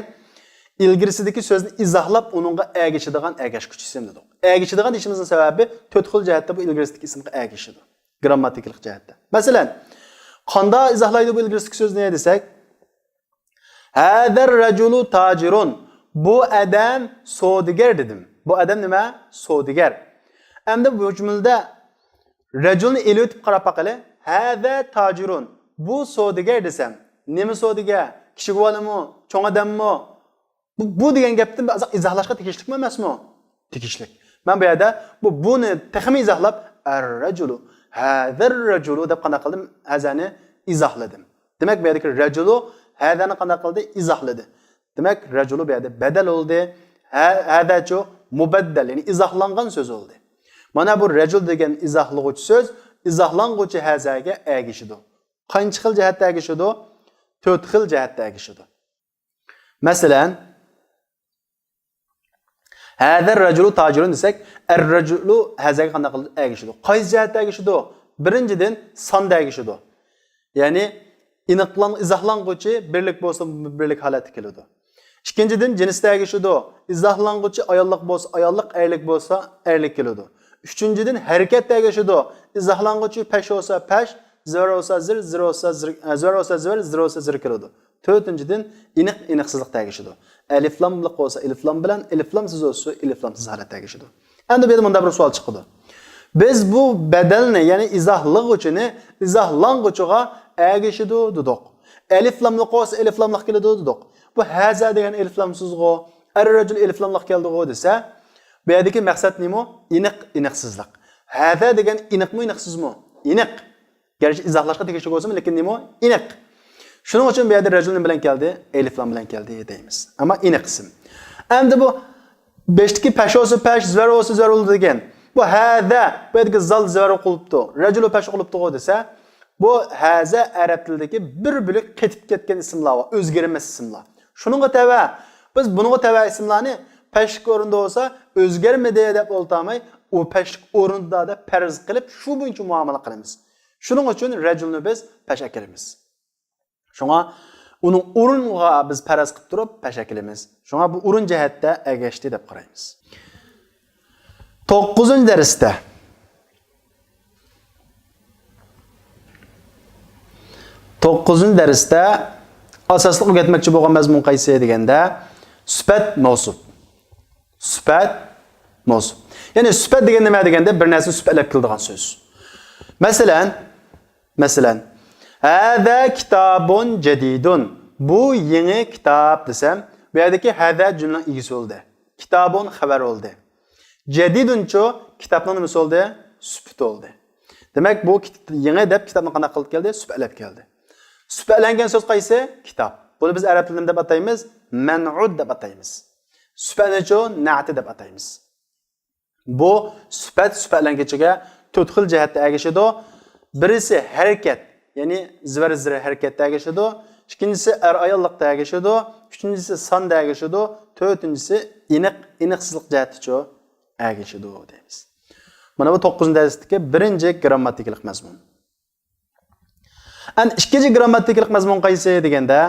ئىلگىرىسىدىكى سۆزنى ئىزاھلاپ، ئۇنىڭغا ئەگىشىدىغان ئەگەشكۈچ ئىسىم دېدۇق. ئەگىشىدىغان دېيىشىمىزنىڭ سەۋەبى تۆت خىل جەھەتتە بۇ ئىلگىرىسىدىكى ئىسىمغا ئەگىشىدۇ. گىرامماتىكىلىق جەھەتتە. مەسىلەن، قاندا ئىزاھلايدۇ بۇ ئىلگىرىسىدىكى سۆزنى دېسەك، ھەزەر رەجۇلۇ تاجىرۇن. بۇ ئادەم سودىگەر دېدىم. بۇ ئادەم نېمە؟ سودىگەر. ئەمدى بۇ جۈملىدە رەجۇلنى ئېلىۋېتىپ قاراپ باقىلى. ھەزە تاجىرۇن. بۇ سودىگەر دېسەم، نېمە سودىگەر؟ كىچىك بالىمۇ؟ چوڭ ئادەممۇ؟ بۇ، بۇ دېگەن گەپتىن بىر ئازراق ئىزاھلاشقا تېگىشلىكمۇ ئەمەسمۇ؟ تېگىشلىك. مەن بۇ يەردە بۇ، بۇنى تېخىمۇ ئىزاھلاپ، ئەر-رەجۇلۇ، ھەزەر رەجۇلۇ دەپ قانداق قىلدىم؟ ھەزەنى ئىزاھلىدىم. دېمەك، بۇ يەردىكى رەجۇلۇ ھەزەنى قانداق قىلدى؟ ئىزاھلىدى. دېمەك، رەجۇلۇ بۇ يەردە بەدەل بولدى. ھە-، ھەزەچۇ مۇبەددەل، يەنى ئىزاھلانغان سۆز بولدى. مانا بۇ رەجۇل دېگەن ئىزاھلىغۇچى سۆز ئىزاھلانغۇچى ھەزەگە ئەگىشىدۇ. قانچە خىل جەھەتتە ئەگىشىدۇ؟ تۆت خىل جەھەتتە ئەگىشىدۇ. مەسىلەن، ھەزەر رەجۇلۇ تاجىرۇن دېسەك، ئەر-رەجۇلۇ ھەزەگە قانداق قىلىدۇ؟ ئەگىشىدۇ. قايسى جەھەتتە ئەگىشىدۇ؟ بىرىنچىدىن، ساندا ئەگىشىدۇ. يەنى، ئېنىقلان-، ئىزاھلانغۇچى بىرلىك بولسا، بىرلىك ھالەتتە كېلىدۇ. ئىككىنچىدىن، جىنستا ئەگىشىدۇ. ئىزاھلانغۇچى ئاياللىق بولسا ئاياللىق، ئەرلىك بولسا ئەرلىك كېلىدۇ. ئۈچىنچىدىن، ھەرىكەتتە ئەگىشىدۇ. ئىزاھلانغۇچى پەش بولسا پەش، زىر بولسا زىر، زىر بولسا زىر، ئە، زىر بولسا زىر، زىر بولسا زىر كېلىدۇ. تۆتىنچىدىن، ئېنىق، ئېنىقسىزلىقتا ئەگىشىدۇ. ئەلىفلاملىق بولسا ئېلىفلام بىلەن، ئېلىفلامسىز بولسا ئېلىفلامسىز ھالەتتە ئەگىشىدۇ. ئەمدى بۇ يەردە مۇنداق بىر سوئال چىقىدۇ. بىز بۇ بەدەلنى، يەنى ئىزاھلىغۇچىنى ئىزاھلانغۇچىغا ئەگىشىدۇ دېدۇق. ئەلىفلاملىق بولسا ئېلىفلاملىق كېلىدۇ دېدۇق. بۇ ھەزە دېگەن ئېلىفلامسىزغۇ، ئەر-رەجۇل ئېلىفلاملىق كەلدىغۇ دېسە، بۇ يەردىكى مەقسەت نېمە؟ ئېنىق، ئېنىقسىزلىق. ھەزە دېگەن ئېنىقمۇ، ئېنىقسىزمۇ؟ ئېنىق. گەرچە ئىزاھلاشقا تېگىشلىك بولسىمۇ، لېكىن نېمە؟ ئېنىق. شۇنىڭ ئۈچۈن بۇ يەردە رەجۇل نېمە بىلەن كەلدى؟ ئەلىفلام بىلەن كەلدى دەيمىز. ئەمما ئېنىق ئىسىم. ئەمدى بۇ بەشتىكى پەش بولسا پەش، زىۋەر بولسا زىۋەر بولىدۇ دېگەن. بۇ ھەزە، بۇ يەردىكى زال زىۋەر قىلىپتۇ. رەجۇلۇ پەش قىلىپتىغۇ دېسە، بۇ ھەزە ئەرەب تىلىدىكى بىر بۆلەك قېتىپ كەتكەن ئىسىملار بار، ئۆزگەرمەس ئىسىملار. شۇنىڭغا تەۋە، بىز بۇنىڭغا تەۋە ئىسىملارنى پەشلىك ئورنىدا بولسا ئۆزگەرمىدى دەپ ئولتۇرماي، ئۇ پەشلىك ئورنىدا دەپ پەرەز قىلىپ، شۇ بويىچە مۇئامىلە قىلىمىز. شۇنىڭ ئۈچۈن رەجۇلنى بىز پەش ئەكىرىمىز. شۇڭا ئۇنىڭ ئورنىغا بىز پەرەز قىلىپ تۇرۇپ پەش ئەكىرىمىز. شۇڭا بۇ ئورۇن جەھەتتە ئەگەشتى دەپ قارايمىز. توققۇزىنچى دەرستە، توققۇزىنچى دەرستە ئاساسلىق ئۆگەتمەكچى بولغان مەزمۇن قايسى دېگەندە، سۈپەت مەۋسۇپ. سۈپەت مەۋسۇپ. يەنى سۈپەت دېگەن نېمە دېگەندە، بىر نەرسىنى سۈپەتلەپ كېلىدىغان سۆز. مەسىلەن، مەسىلەن، ھەزا كىتابۇن جەدىدۇن. بۇ يېڭى كىتاب دېسەم، بۇ يەردىكى ھەزا جۈملىنىڭ ئىگىسى بولدى. كىتابۇن خەۋەر بولدى. جەدىدۇنچۇ كىتابنىڭ نېمىسى بولدى؟ سۈپىتى بولدى. دېمەك، بۇ كىت-، يېڭى دەپ كىتابنى قانداق قىلىپ كەلدى؟ سۈپەتلەپ كەلدى. سۈپەتلەنگەن سۆز قايسى؟ كىتاب. بۇنى بىز ئەرەب تىلىدا نېمە دەپ ئاتايمىز؟ مەنئۇت دەپ ئاتايمىز. سۈپەتنىچۇ نەئتى دەپ ئاتايمىز. بۇ سۈپەت، سۈپەتلەنگۈچىگە تۆت خىل جەھەتتە ئەگىشىدۇ. بىرسى ھەرىكەت، يەنى زىۋەر زىر ھەرىكەتتە ئەگىشىدۇ. ئىككىنچىسى ئەر ئاياللىقتا ئەگىشىدۇ. ئۈچىنچىسى ساندا ئەگىشىدۇ. تۆتىنچىسى ئېنىق، ئېنىقسىزلىق جەھەتتىچۇ ئەگىشىدۇ دەيمىز. مانا بۇ توققۇزىنچى دەرستىكى بىرىنچى گىرامماتىكىلىق مەزمۇن. ئەنە ئىككىنچى گىرامماتىكىلىق مەزمۇن قايسى دېگەندە،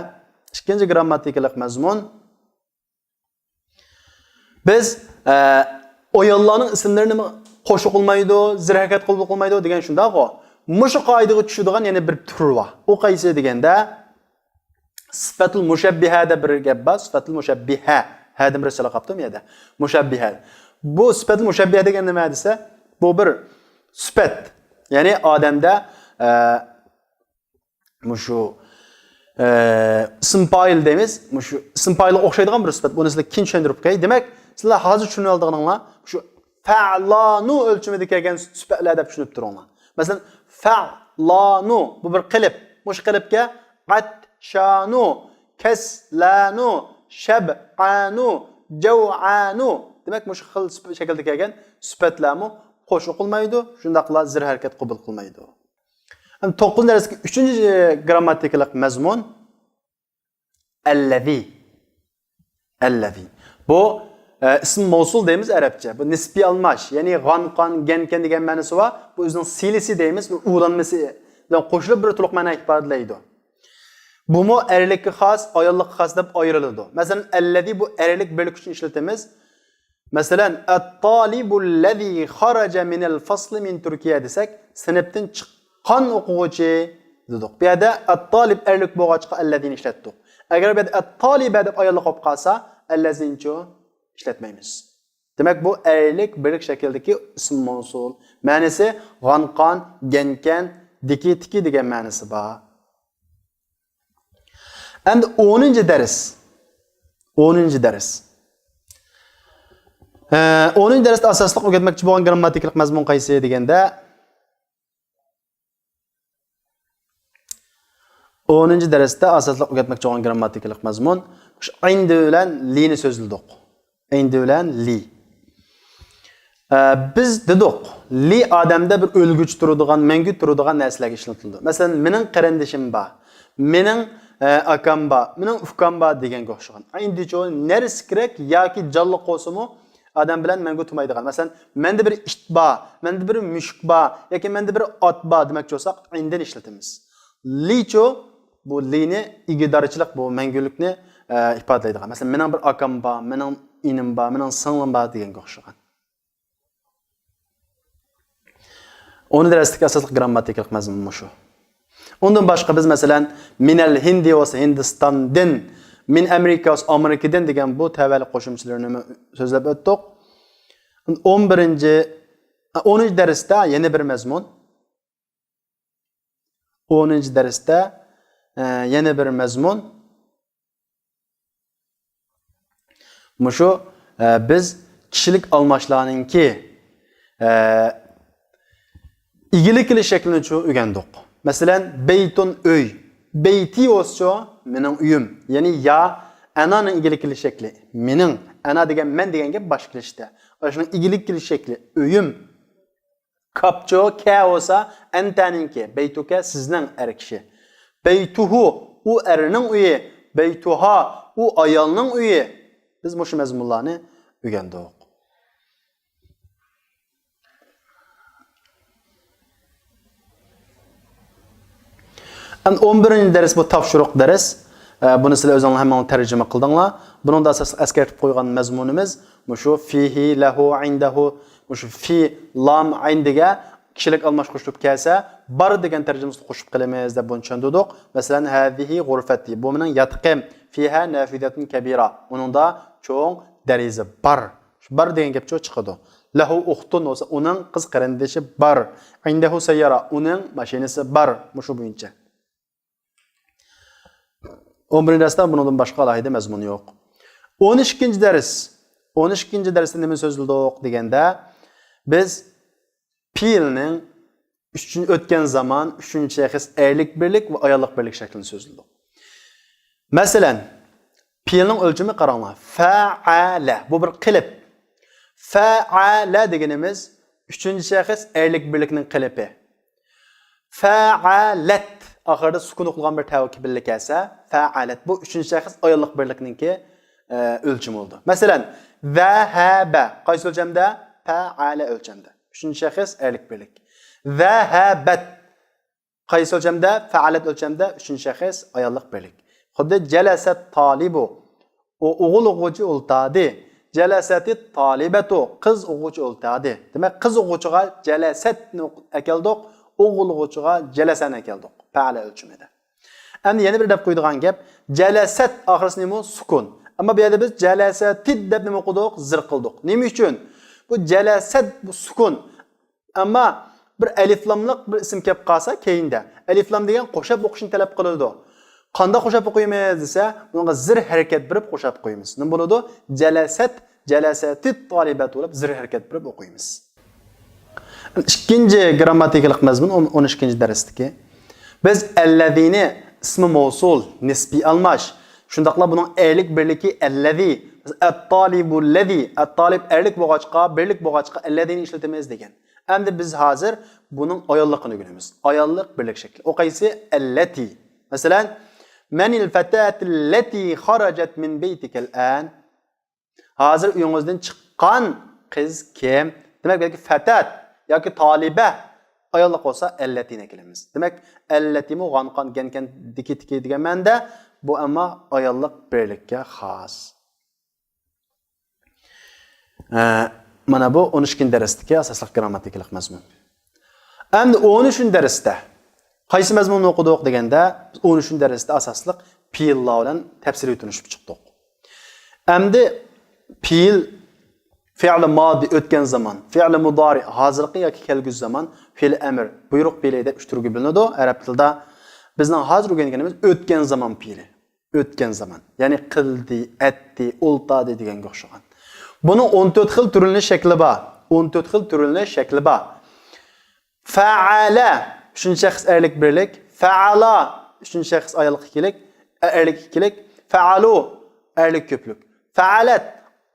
ئىككىنچى گىرامماتىكىلىق مەزمۇن بىز، ئە، ئاياللارنىڭ ئىسىملىرىنى قوشۇپ قىلمايدۇ، زىر ھەرىكەت قوبۇل قىلمايدۇ دېگەن شۇنداقغۇ. مۇشۇ قائىدىگە چۈشىدىغان يەنە بىر تۈر بار. ئۇ قايسى دېگەندە، سىپەتۇل مۇشەببىھە دەپ بىر گەپ بار. سىپەتۇل مۇشەببىھە. ھەدىن بىر سەل قاپتۇ بۇ يەردە. مۇشەببىھە. بۇ سىپەتۇل مۇشەببىھە دېگەن نېمە دېسە، بۇ بىر سۈپەت. يەنى ئادەمدە، ئە، مۇشۇ، ئە، ئىسىم پائىل دەيمىز. مۇشۇ ئىسىم پائىلغا ئوخشايدىغان بىر سۈپەت. بۇنى سىلەر كېيىن چۈشەندۈرۈپ قوياي. دېمەك، سىلەر ھازىر چۈشىنىۋالىدىغىنىڭلار، شۇ فەلانۇ ئۆلچىمىدە كەلگەن سۈپەتلەر دەپ چۈشىنىپ تۇرۇڭلار. مەسىلەن، فەلانۇ، بۇ بىر قېلىپ. مۇشۇ قېلىپكە ئەتشانۇ، كەسلانۇ، شەبئانۇ، جەۋئانۇ. دېمەك، مۇشۇ خىل سۈپ-، شەكىلدە كەلگەن سۈپەتلەرمۇ قوشۇپ قىلمايدۇ، شۇنداقلا زىر ھەرىكەت قوبۇل قىلمايدۇ. ئەمدى توققۇزىنچى دەرستىكى ئۈچىنچى گىرامماتىكىلىق مەزمۇن ئەللەزى. ئەللەزى. بۇ، ئە، ئىسىم مەۋسۇل دەيمىز ئەرەبچە. بۇ نىسپىي ئالماش، يەنى غان، قان، گەن، كەن دېگەن مەنىسى بار. بۇ ئۆزىنىڭ سىلىسى دەيمىز، بۇ ئۇلانمىسى بىلەن قوشۇلۇپ بىر تولۇق مەنە ئىپادىلەيدۇ. بۇمۇ ئەرلىككە خاس، ئاياللىققا خاس دەپ ئايرىلىدۇ. مەسىلەن، ئەللەزى بۇ ئەرلىك بىرلىك ئۈچۈن ئىشلىتىمىز. مەسىلەن، ئەتتالىبۇللەزى خەرەجە مىنەل فەسلى مىن تۈركىيە دېسەك، سىنىپتىن چىققان ئوقۇغۇچى دېدۇق. بۇ يەردە ئەتتالىب ئەرلىك بولغاچقا ئەللەزىنى ئىشلەتتۇق. ئەگەر بۇ يەردە ئەتتالىبە دەپ ئاياللىق بولۇپ قالسا، ئەللەزىنىچۇ ئىشلەتمەيمىز. دېمەك، بۇ ئەرلىك بىرلىك شەكىلدىكى ئىسىم مەۋسۇل. مەنىسى غان، قان، گەن، كەن، دىكى، تىكى دېگەن مەنىسى بار. ئەمدى ئونىنچى دەرس. ئونىنچى دەرس. ئە، ئونىنچى دەرستە ئاساسلىق ئۆگەتمەكچى بولغان گىرامماتىكىلىق مەزمۇن قايسى دېگەندە، ئونىنچى دەرستە ئاساسلىق ئۆگەتمەكچى بولغان گىرامماتىكىلىق مەزمۇن مۇشۇ ئىندى بىلەن لىنى سۆزلىدۇق. ئىندى بىلەن لى. ئە، بىز دېدۇق، لى ئادەمدە بىر ئۆلگۈچە تۇرىدىغان، مەڭگۈ تۇرىدىغان نەرسىلەرگە ئىشلىتىلىدۇ. مەسىلەن، مېنىڭ قېرىندىشىم بار، مېنىڭ، ئە، ئاكام بار، مېنىڭ ئۇكام بار دېگەنگە ئوخشىغان. ئىندىچۇ نەرسە كېرەك ياكى جانلىق بولسىمۇ، ئادەم بىلەن مەڭگۈ تۇرمايدىغان. مەسىلەن، مەندە بىر ئىت بار، مەندە بىر مۈشۈك بار ياكى مەندە بىر ئات بار دېمەكچى بولساق، ئىندىنى ئىشلىتىمىز. لىچۇ بۇ لىنى ئىگىدارچىلىق، بۇ مەڭگۈلۈكنى، ئە، ئىپادىلەيدىغان. مەسىلەن، مېنىڭ بىر ئاكام بار، مېنىڭ ئىنىم بار، مېنىڭ سىڭلىم بار دېگەنگە ئوخشىغان. ئونىنچى دەرستىكى ئاساسلىق گىرامماتىكىلىق مەزمۇن مۇشۇ. ئۇندىن باشقا بىز، مەسىلەن، مىنەل ھىندى بولسا ھىندىستاندىن، مىن ئامېرىكا بولسا ئامېرىكىدىن دېگەن بۇ تەۋەلىك قوشۇمچىلىرىنى سۆزلەپ ئۆتتۇق. ئون بىرىنچى، ئونىنچى دەرستە يەنە بىر مەزمۇن. ئونىنچى دەرستە، ئە، يەنە بىر مەزمۇن. مۇشۇ، ئە، بىز كىشىلىك ئالماشلارنىڭكى، ئە، ئىگىلىك قىلىش شەكلىنىچۇ ئۆگەندۇق. مەسىلەن، بەيتۇن ئۆي. بەيتى بولسىچۇ مېنىڭ ئۆيۈم. يەنى يا ئەنانىڭ ئىگىلىك قىلىش شەكلى. مېنىڭ. ئەنا دېگەن مەن دېگەن گەپ باشقا كېلىشتە. ئاشۇنىڭ ئىگىلىك قىلىش شەكلى. ئۆيۈم. كاپچۇ كە بولسا ئەنتەنىڭكى. بەيتۇكە سىزنىڭ ئەر كىشى. بەيتۇھۇ ئۇ ئەرنىڭ ئۆيى. بەيتۇھا ئۇ ئايالنىڭ ئۆيى. بىز مۇشۇ مەزمۇنلارنى ئۆگەندۇق. ئەمدى ئون بىرىنچى دەرس بۇ تاپشۇرۇق دەرس. ئە، بۇنى سىلەر ئۆزۈڭلار ھەممىڭلار تەرجىمە قىلدىڭلار. بۇنىڭدا ئاساس ئەسكەرتىپ قويغان مەزمۇنىمىز مۇشۇ فىھى، لەھۇ، ئىندەھۇ، مۇشۇ فى، لام، ئىندىگە كىشىلىك ئالماش قوشۇلۇپ كەلسە، بار دېگەن تەرجىمىسىنى قوشۇپ قىلىمىز دەپ بۇنى چۈشەندۈردۇق. مەسىلەن، ھەزىھى غۇرفەتى، بۇ مېنىڭ ياتىقىم. فىھە نافىزەتۇن كەبىرا، ئۇنىڭدا چوڭ دېرىزە بار. شۇ بار دېگەن گەپچۇ چىقىدۇ. لەھۇ ئۇختۇن بولسا، ئۇنىڭ قىز قېرىندىشى بار. ئىندەھۇ سەييارە، ئۇنىڭ ماشىنىسى بار. مۇشۇ بويىچە. ئون بىرىنچى دەرستە بۇنىڭدىن باشقا ئالاھىدە مەزمۇن يوق. ئون ئىككىنچى دەرس. ئون ئىككىنچى دەرستە نېمە سۆزلىدۇق دېگەندە، بىز پېئىلنىڭ ئۈچىنچى، ئۆتكەن زامان، ئۈچىنچى شەخس ئەرلىك بىرلىك ۋە ئاياللىق بىرلىك شەكلىنى سۆزلىدۇق. مەسىلەن، پېئىلنىڭ ئۆلچىمى قاراڭلار. فەئەلە. بۇ بىر قېلىپ. فەئەلە دېگىنىمىز ئۈچىنچى شەخس ئەرلىك بىرلىكنىڭ قېلىپى. فەئەلەت. ئاخىرىدا سۈكۈن ئوقۇلغان بىر تەۋە بىرلىك كەلسە، فەئەلەت. بۇ ئۈچىنچى شەخس ئاياللىق بىرلىكنىڭكى، ئە، ئۆلچىمى بولىدۇ. مەسىلەن، زەھەبە. قايسى ئۆلچەمدە؟ فەئەلە ئۆلچەمدە. ئۈچىنچى شەخس ئەرلىك بىرلىك. زەھەبەت. قايسى ئۆلچەمدە؟ فەئەلەت ئۆلچەمدە، ئۈچىنچى شەخس ئاياللىق بىرلىك. خۇددى جەلەسەت تالىبۇ. ئۇ ئوغۇل ئوقۇغۇچى ئولتاردى. جەلەسەتىت تالىبەتۇ. قىز ئوقۇغۇچى ئولتاردى. دېمەك، قىز ئوقۇغۇچىغا جەلەسەتنى ئەكەلدۇق، ئوغۇل ئوقۇغۇچىغا جەلەسەنى ئەكەلدۇق. پەئەلە ئۆلچىمىدە. ئەمدى يەنە بىر دەپ قويىدىغان گەپ، جەلەسەت ئاخىرسى نېمە؟ سۈكۈن. ئەمما بۇ يەردە بىز جەلەسەتىت دەپ نېمە قىلدۇق؟ زىر قىلدۇق. نېمە ئۈچۈن؟ بۇ جەلەسەت، بۇ سۈكۈن. ئەمما بىر ئەلىفلاملىق بىر ئىسىم كەپ قالسا كەينىدە، ئەلىفلام دېگەن قوشاپ ئوقۇشنى تەلەپ قىلىدۇ. قانداق قوشاپ ئوقۇيمىز دېسە، بۇنىڭغا زىر ھەرىكەت بېرىپ قوشاپ قويىمىز. نېمە بولىدۇ؟ جەلەسەت، جەلەسەتىت تالىبەتۇ دەپ زىر ھەرىكەت بېرىپ ئوقۇيمىز. ئىككىنچى گرامماتىكىلىق مەزمۇن ئون، ئون ئىككىنچى دەرستىكى. بىز ئەللەزىنى ئىسمى مەۋسۇل، نىسبىي ئالماش، شۇنداقلا بۇنىڭ ئەرلىك بىرلىكى ئەللەزى، ئەتتالىبۇللەزى، ئەتتالىب ئەرلىك بولغاچقا، بىرلىك بولغاچقا ئەللەزىنى ئىشلىتىمىز دېگەن. ئەمدى بىز ھازىر بۇنىڭ ئاياللىقىنى ئۆگىنىمىز. ئاياللىق بىرلىك شەكلى. ئۇ قايسى؟ ئەللەتى. مەسىلەن، مەنىل فەتەتىللەتى خەرەجەت مىن بەيتىكەل ئان؟ ھازىر ئۆيىڭىزدىن چىققان قىز كىم؟ دېمەك، بۇ يەردىكى فەتەت ياكى تالىبە ئاياللىق بولسا، ئەللەتىنى ئەكېلىمىز. دېمەك، ئەللەتىمۇ غانقان گەنكەن دىكى تىكى دېگەن مەنىدە، بۇ ئەمما ئاياللىق بىرلىككە خاس. ئە، مانا بۇ ئون ئىككىنچى دەرستىكى ئاساسلىق گرامماتىكىلىق مەزمۇن. ئەمدى ئون ئۈچىنچى دەرستە قايسى مەزمۇننى ئوقۇدۇق دېگەندە، بىز ئون ئۈچىنچى دەرستە ئاساسلىق پېئىللار بىلەن تەپسىلىي تونۇشۇپ چىقتۇق. ئەمدى پېئىل، فېئىل مادى ئۆتكەن زامان، فېئىل مۇدارى ھازىرقى ياكى كەلگۈسى زامان، فېئىل ئەمر، بۇيرۇق پېئىلى دەپ ئۈچ تۈرگە بۆلۈنىدۇ ئەرەب تىلىدا. بىزنىڭ ھازىر ئۆگەنگىنىمىز ئۆتكەن زامان پېئىلى. ئۆتكەن زامان. يەنى قىلدى، ئەتتى، ئولتاردى دېگەنگە ئوخشىغان. بۇنىڭ ئون تۆت خىل تۈرلىنىش شەكلى بار. ئون تۆت خىل تۈرلىنىش شەكلى بار. فەئەلە، ئۈچىنچى شەخس ئەرلىك بىرلىك. فەئەلا، ئۈچىنچى شەخس ئاياللىق ئىككىلىك، ئەرلىك ئىككىلىك. فەئەلۇ، ئەرلىك كۆپلۈك. فەئەلەت،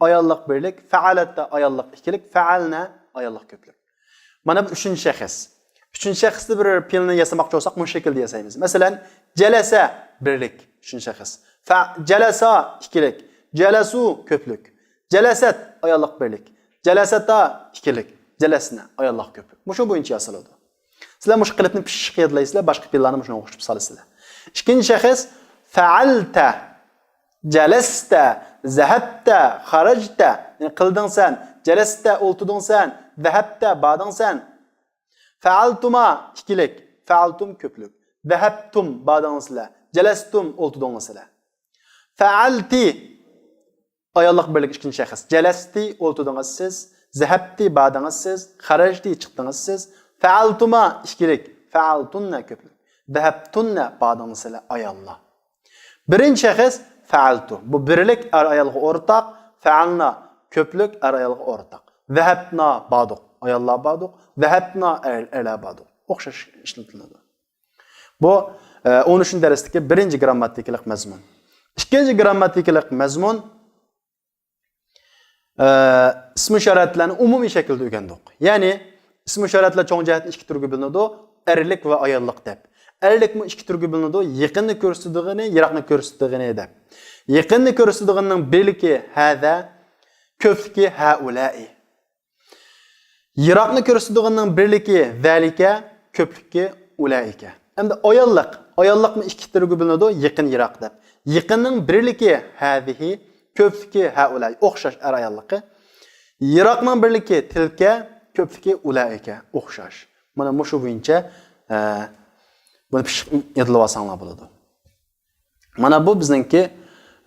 ئاياللىق بىرلىك. فەئەلەتتە ئاياللىق ئىككىلىك. فەئەلنە، ئاياللىق كۆپلۈك. مانا بۇ ئۈچىنچى شەخس. ئۈچىنچى شەخستە بىر پېئىلنى ياسىماقچى بولساق، مۇشۇ شەكىلدە ياسايمىز. مەسىلەن، جەلەسە بىرلىك، ئۈچىنچى شەخس. فە-، جەلەسا ئىككىلىك. جەلەسۇ كۆپلۈك. جەلەسەت ئاياللىق بىرلىك. جەلەسەتا ئىككىلىك. جەلەسنە ئاياللىق كۆپلۈك. مۇشۇ بويىچە ياسىلىدۇ. سىلەر مۇشۇ قېلىپنى پىششىق يادلايسىلەر، باشقا پېئىللارنى مۇشۇنىڭغا قوشۇپ سالىسىلەر. ئىككىنچى شەخس، فەئەلتە. جەلەستە، زەھەبتە، خەرەجتە. يەنى قىلدىڭ سەن. جەلەستە، ئولتۇردۇڭ سەن. زەھەبتە، باردىڭ سەن. فەئەلتۇما، ئىككىلىك. فەئەلتۇم، كۆپلۈك. زەھەبتۇم، باردىڭلار سىلەر. جەلەستۇم، ئولتۇردۇڭلار سىلەر. فەئەلتى، ئاياللىق بىرلىك، ئىككىنچى شەخس. جەلەستى، ئولتۇردىڭىز سىز. زەھەبتى، باردىڭىز سىز. خەرەجتى، چىقتىڭىز سىز. فەئەلتۇما، ئىككىلىك. فەئەلتۇننە، كۆپلۈك. زەھەبتۇننە، باردىڭلار سىلەر، ئاياللار. بىرىنچى شەخس فەئەلتۇ. بۇ بىرلىك ئەر-ئايالغا ئورتاق، فەئەلنا كۆپلۈك ئەر-ئايالغا ئورتاق. زەھەبنا باردۇق. ئاياللار باردۇق. ذهبنا ئەر، ئەرلەر باردۇق. ئوخشاش ئىشلىتىلىدۇ. بۇ، ئە، ئون ئۈچىنچى دەرستىكى بىرىنچى گىرامماتىكىلىق مەزمۇن. ئىككىنچى گىرامماتىكىلىق مەزمۇن، ئە، ئىسمى ئىشارەتلەرنى ئومۇمىي شەكىلدە ئۆگەندۇق. يەنى ئىسمى ئىشارەتلەر چوڭ جەھەتتىن ئىككى تۈرگە بۆلۈنىدۇ، ئەرلىك ۋە ئاياللىق دەپ. ئەرلىكمۇ ئىككى تۈرگە بۆلۈنىدۇ، يېقىننى كۆرسىتىدىغىنى، يىراقنى كۆرسىتىدىغىنى دەپ. يېقىننى كۆرسىتىدىغىنىنىڭ بىرلىكى ھەزە، كۆپلۈكى ھەئۇلەئى. يىراقنى كۆرسىتىدىغىنىنىڭ بىرلىكى زەلىكە، كۆپلۈكى ئۇلەئىكە. ئەمدى ئاياللىق. ئاياللىقمۇ ئىككى تۈرگە بۆلۈنىدۇ، يېقىن، يىراق دەپ. يېقىننىڭ بىرلىكى ھەزىھى، كۆپلۈكى ھەئۇلەئى. ئوخشاش ئەر ئاياللىقى. يىراقنىڭ بىرلىكى تىلكە، كۆپلۈكى ئۇلەئىكە. ئوخشاش. مانا مۇشۇ بويىچە، ئە، بۇنى پىششىق يادلىۋالساڭلار بولىدۇ. مانا بۇ بىزنىڭكى،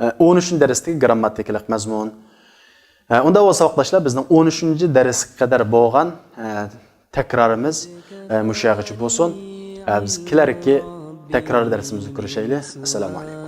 ئە، ئون ئۈچىنچى دەرستىكى گىرامماتىكىلىق مەزمۇن. ئە، ئۇنداق بولسا، ساۋاقداشلار، بىزنىڭ ئون ئۈچىنچى دەرسكە قەدەر بولغان، ئە، تەكرارىمىز، ئە، مۇشۇ يەرگىچە بولسۇن. ئە، بىز كېلەركى تەكرار دەرسىمىزدە كۆرۈشەيلى. ئەسسالامۇ ئەلەيكۇم.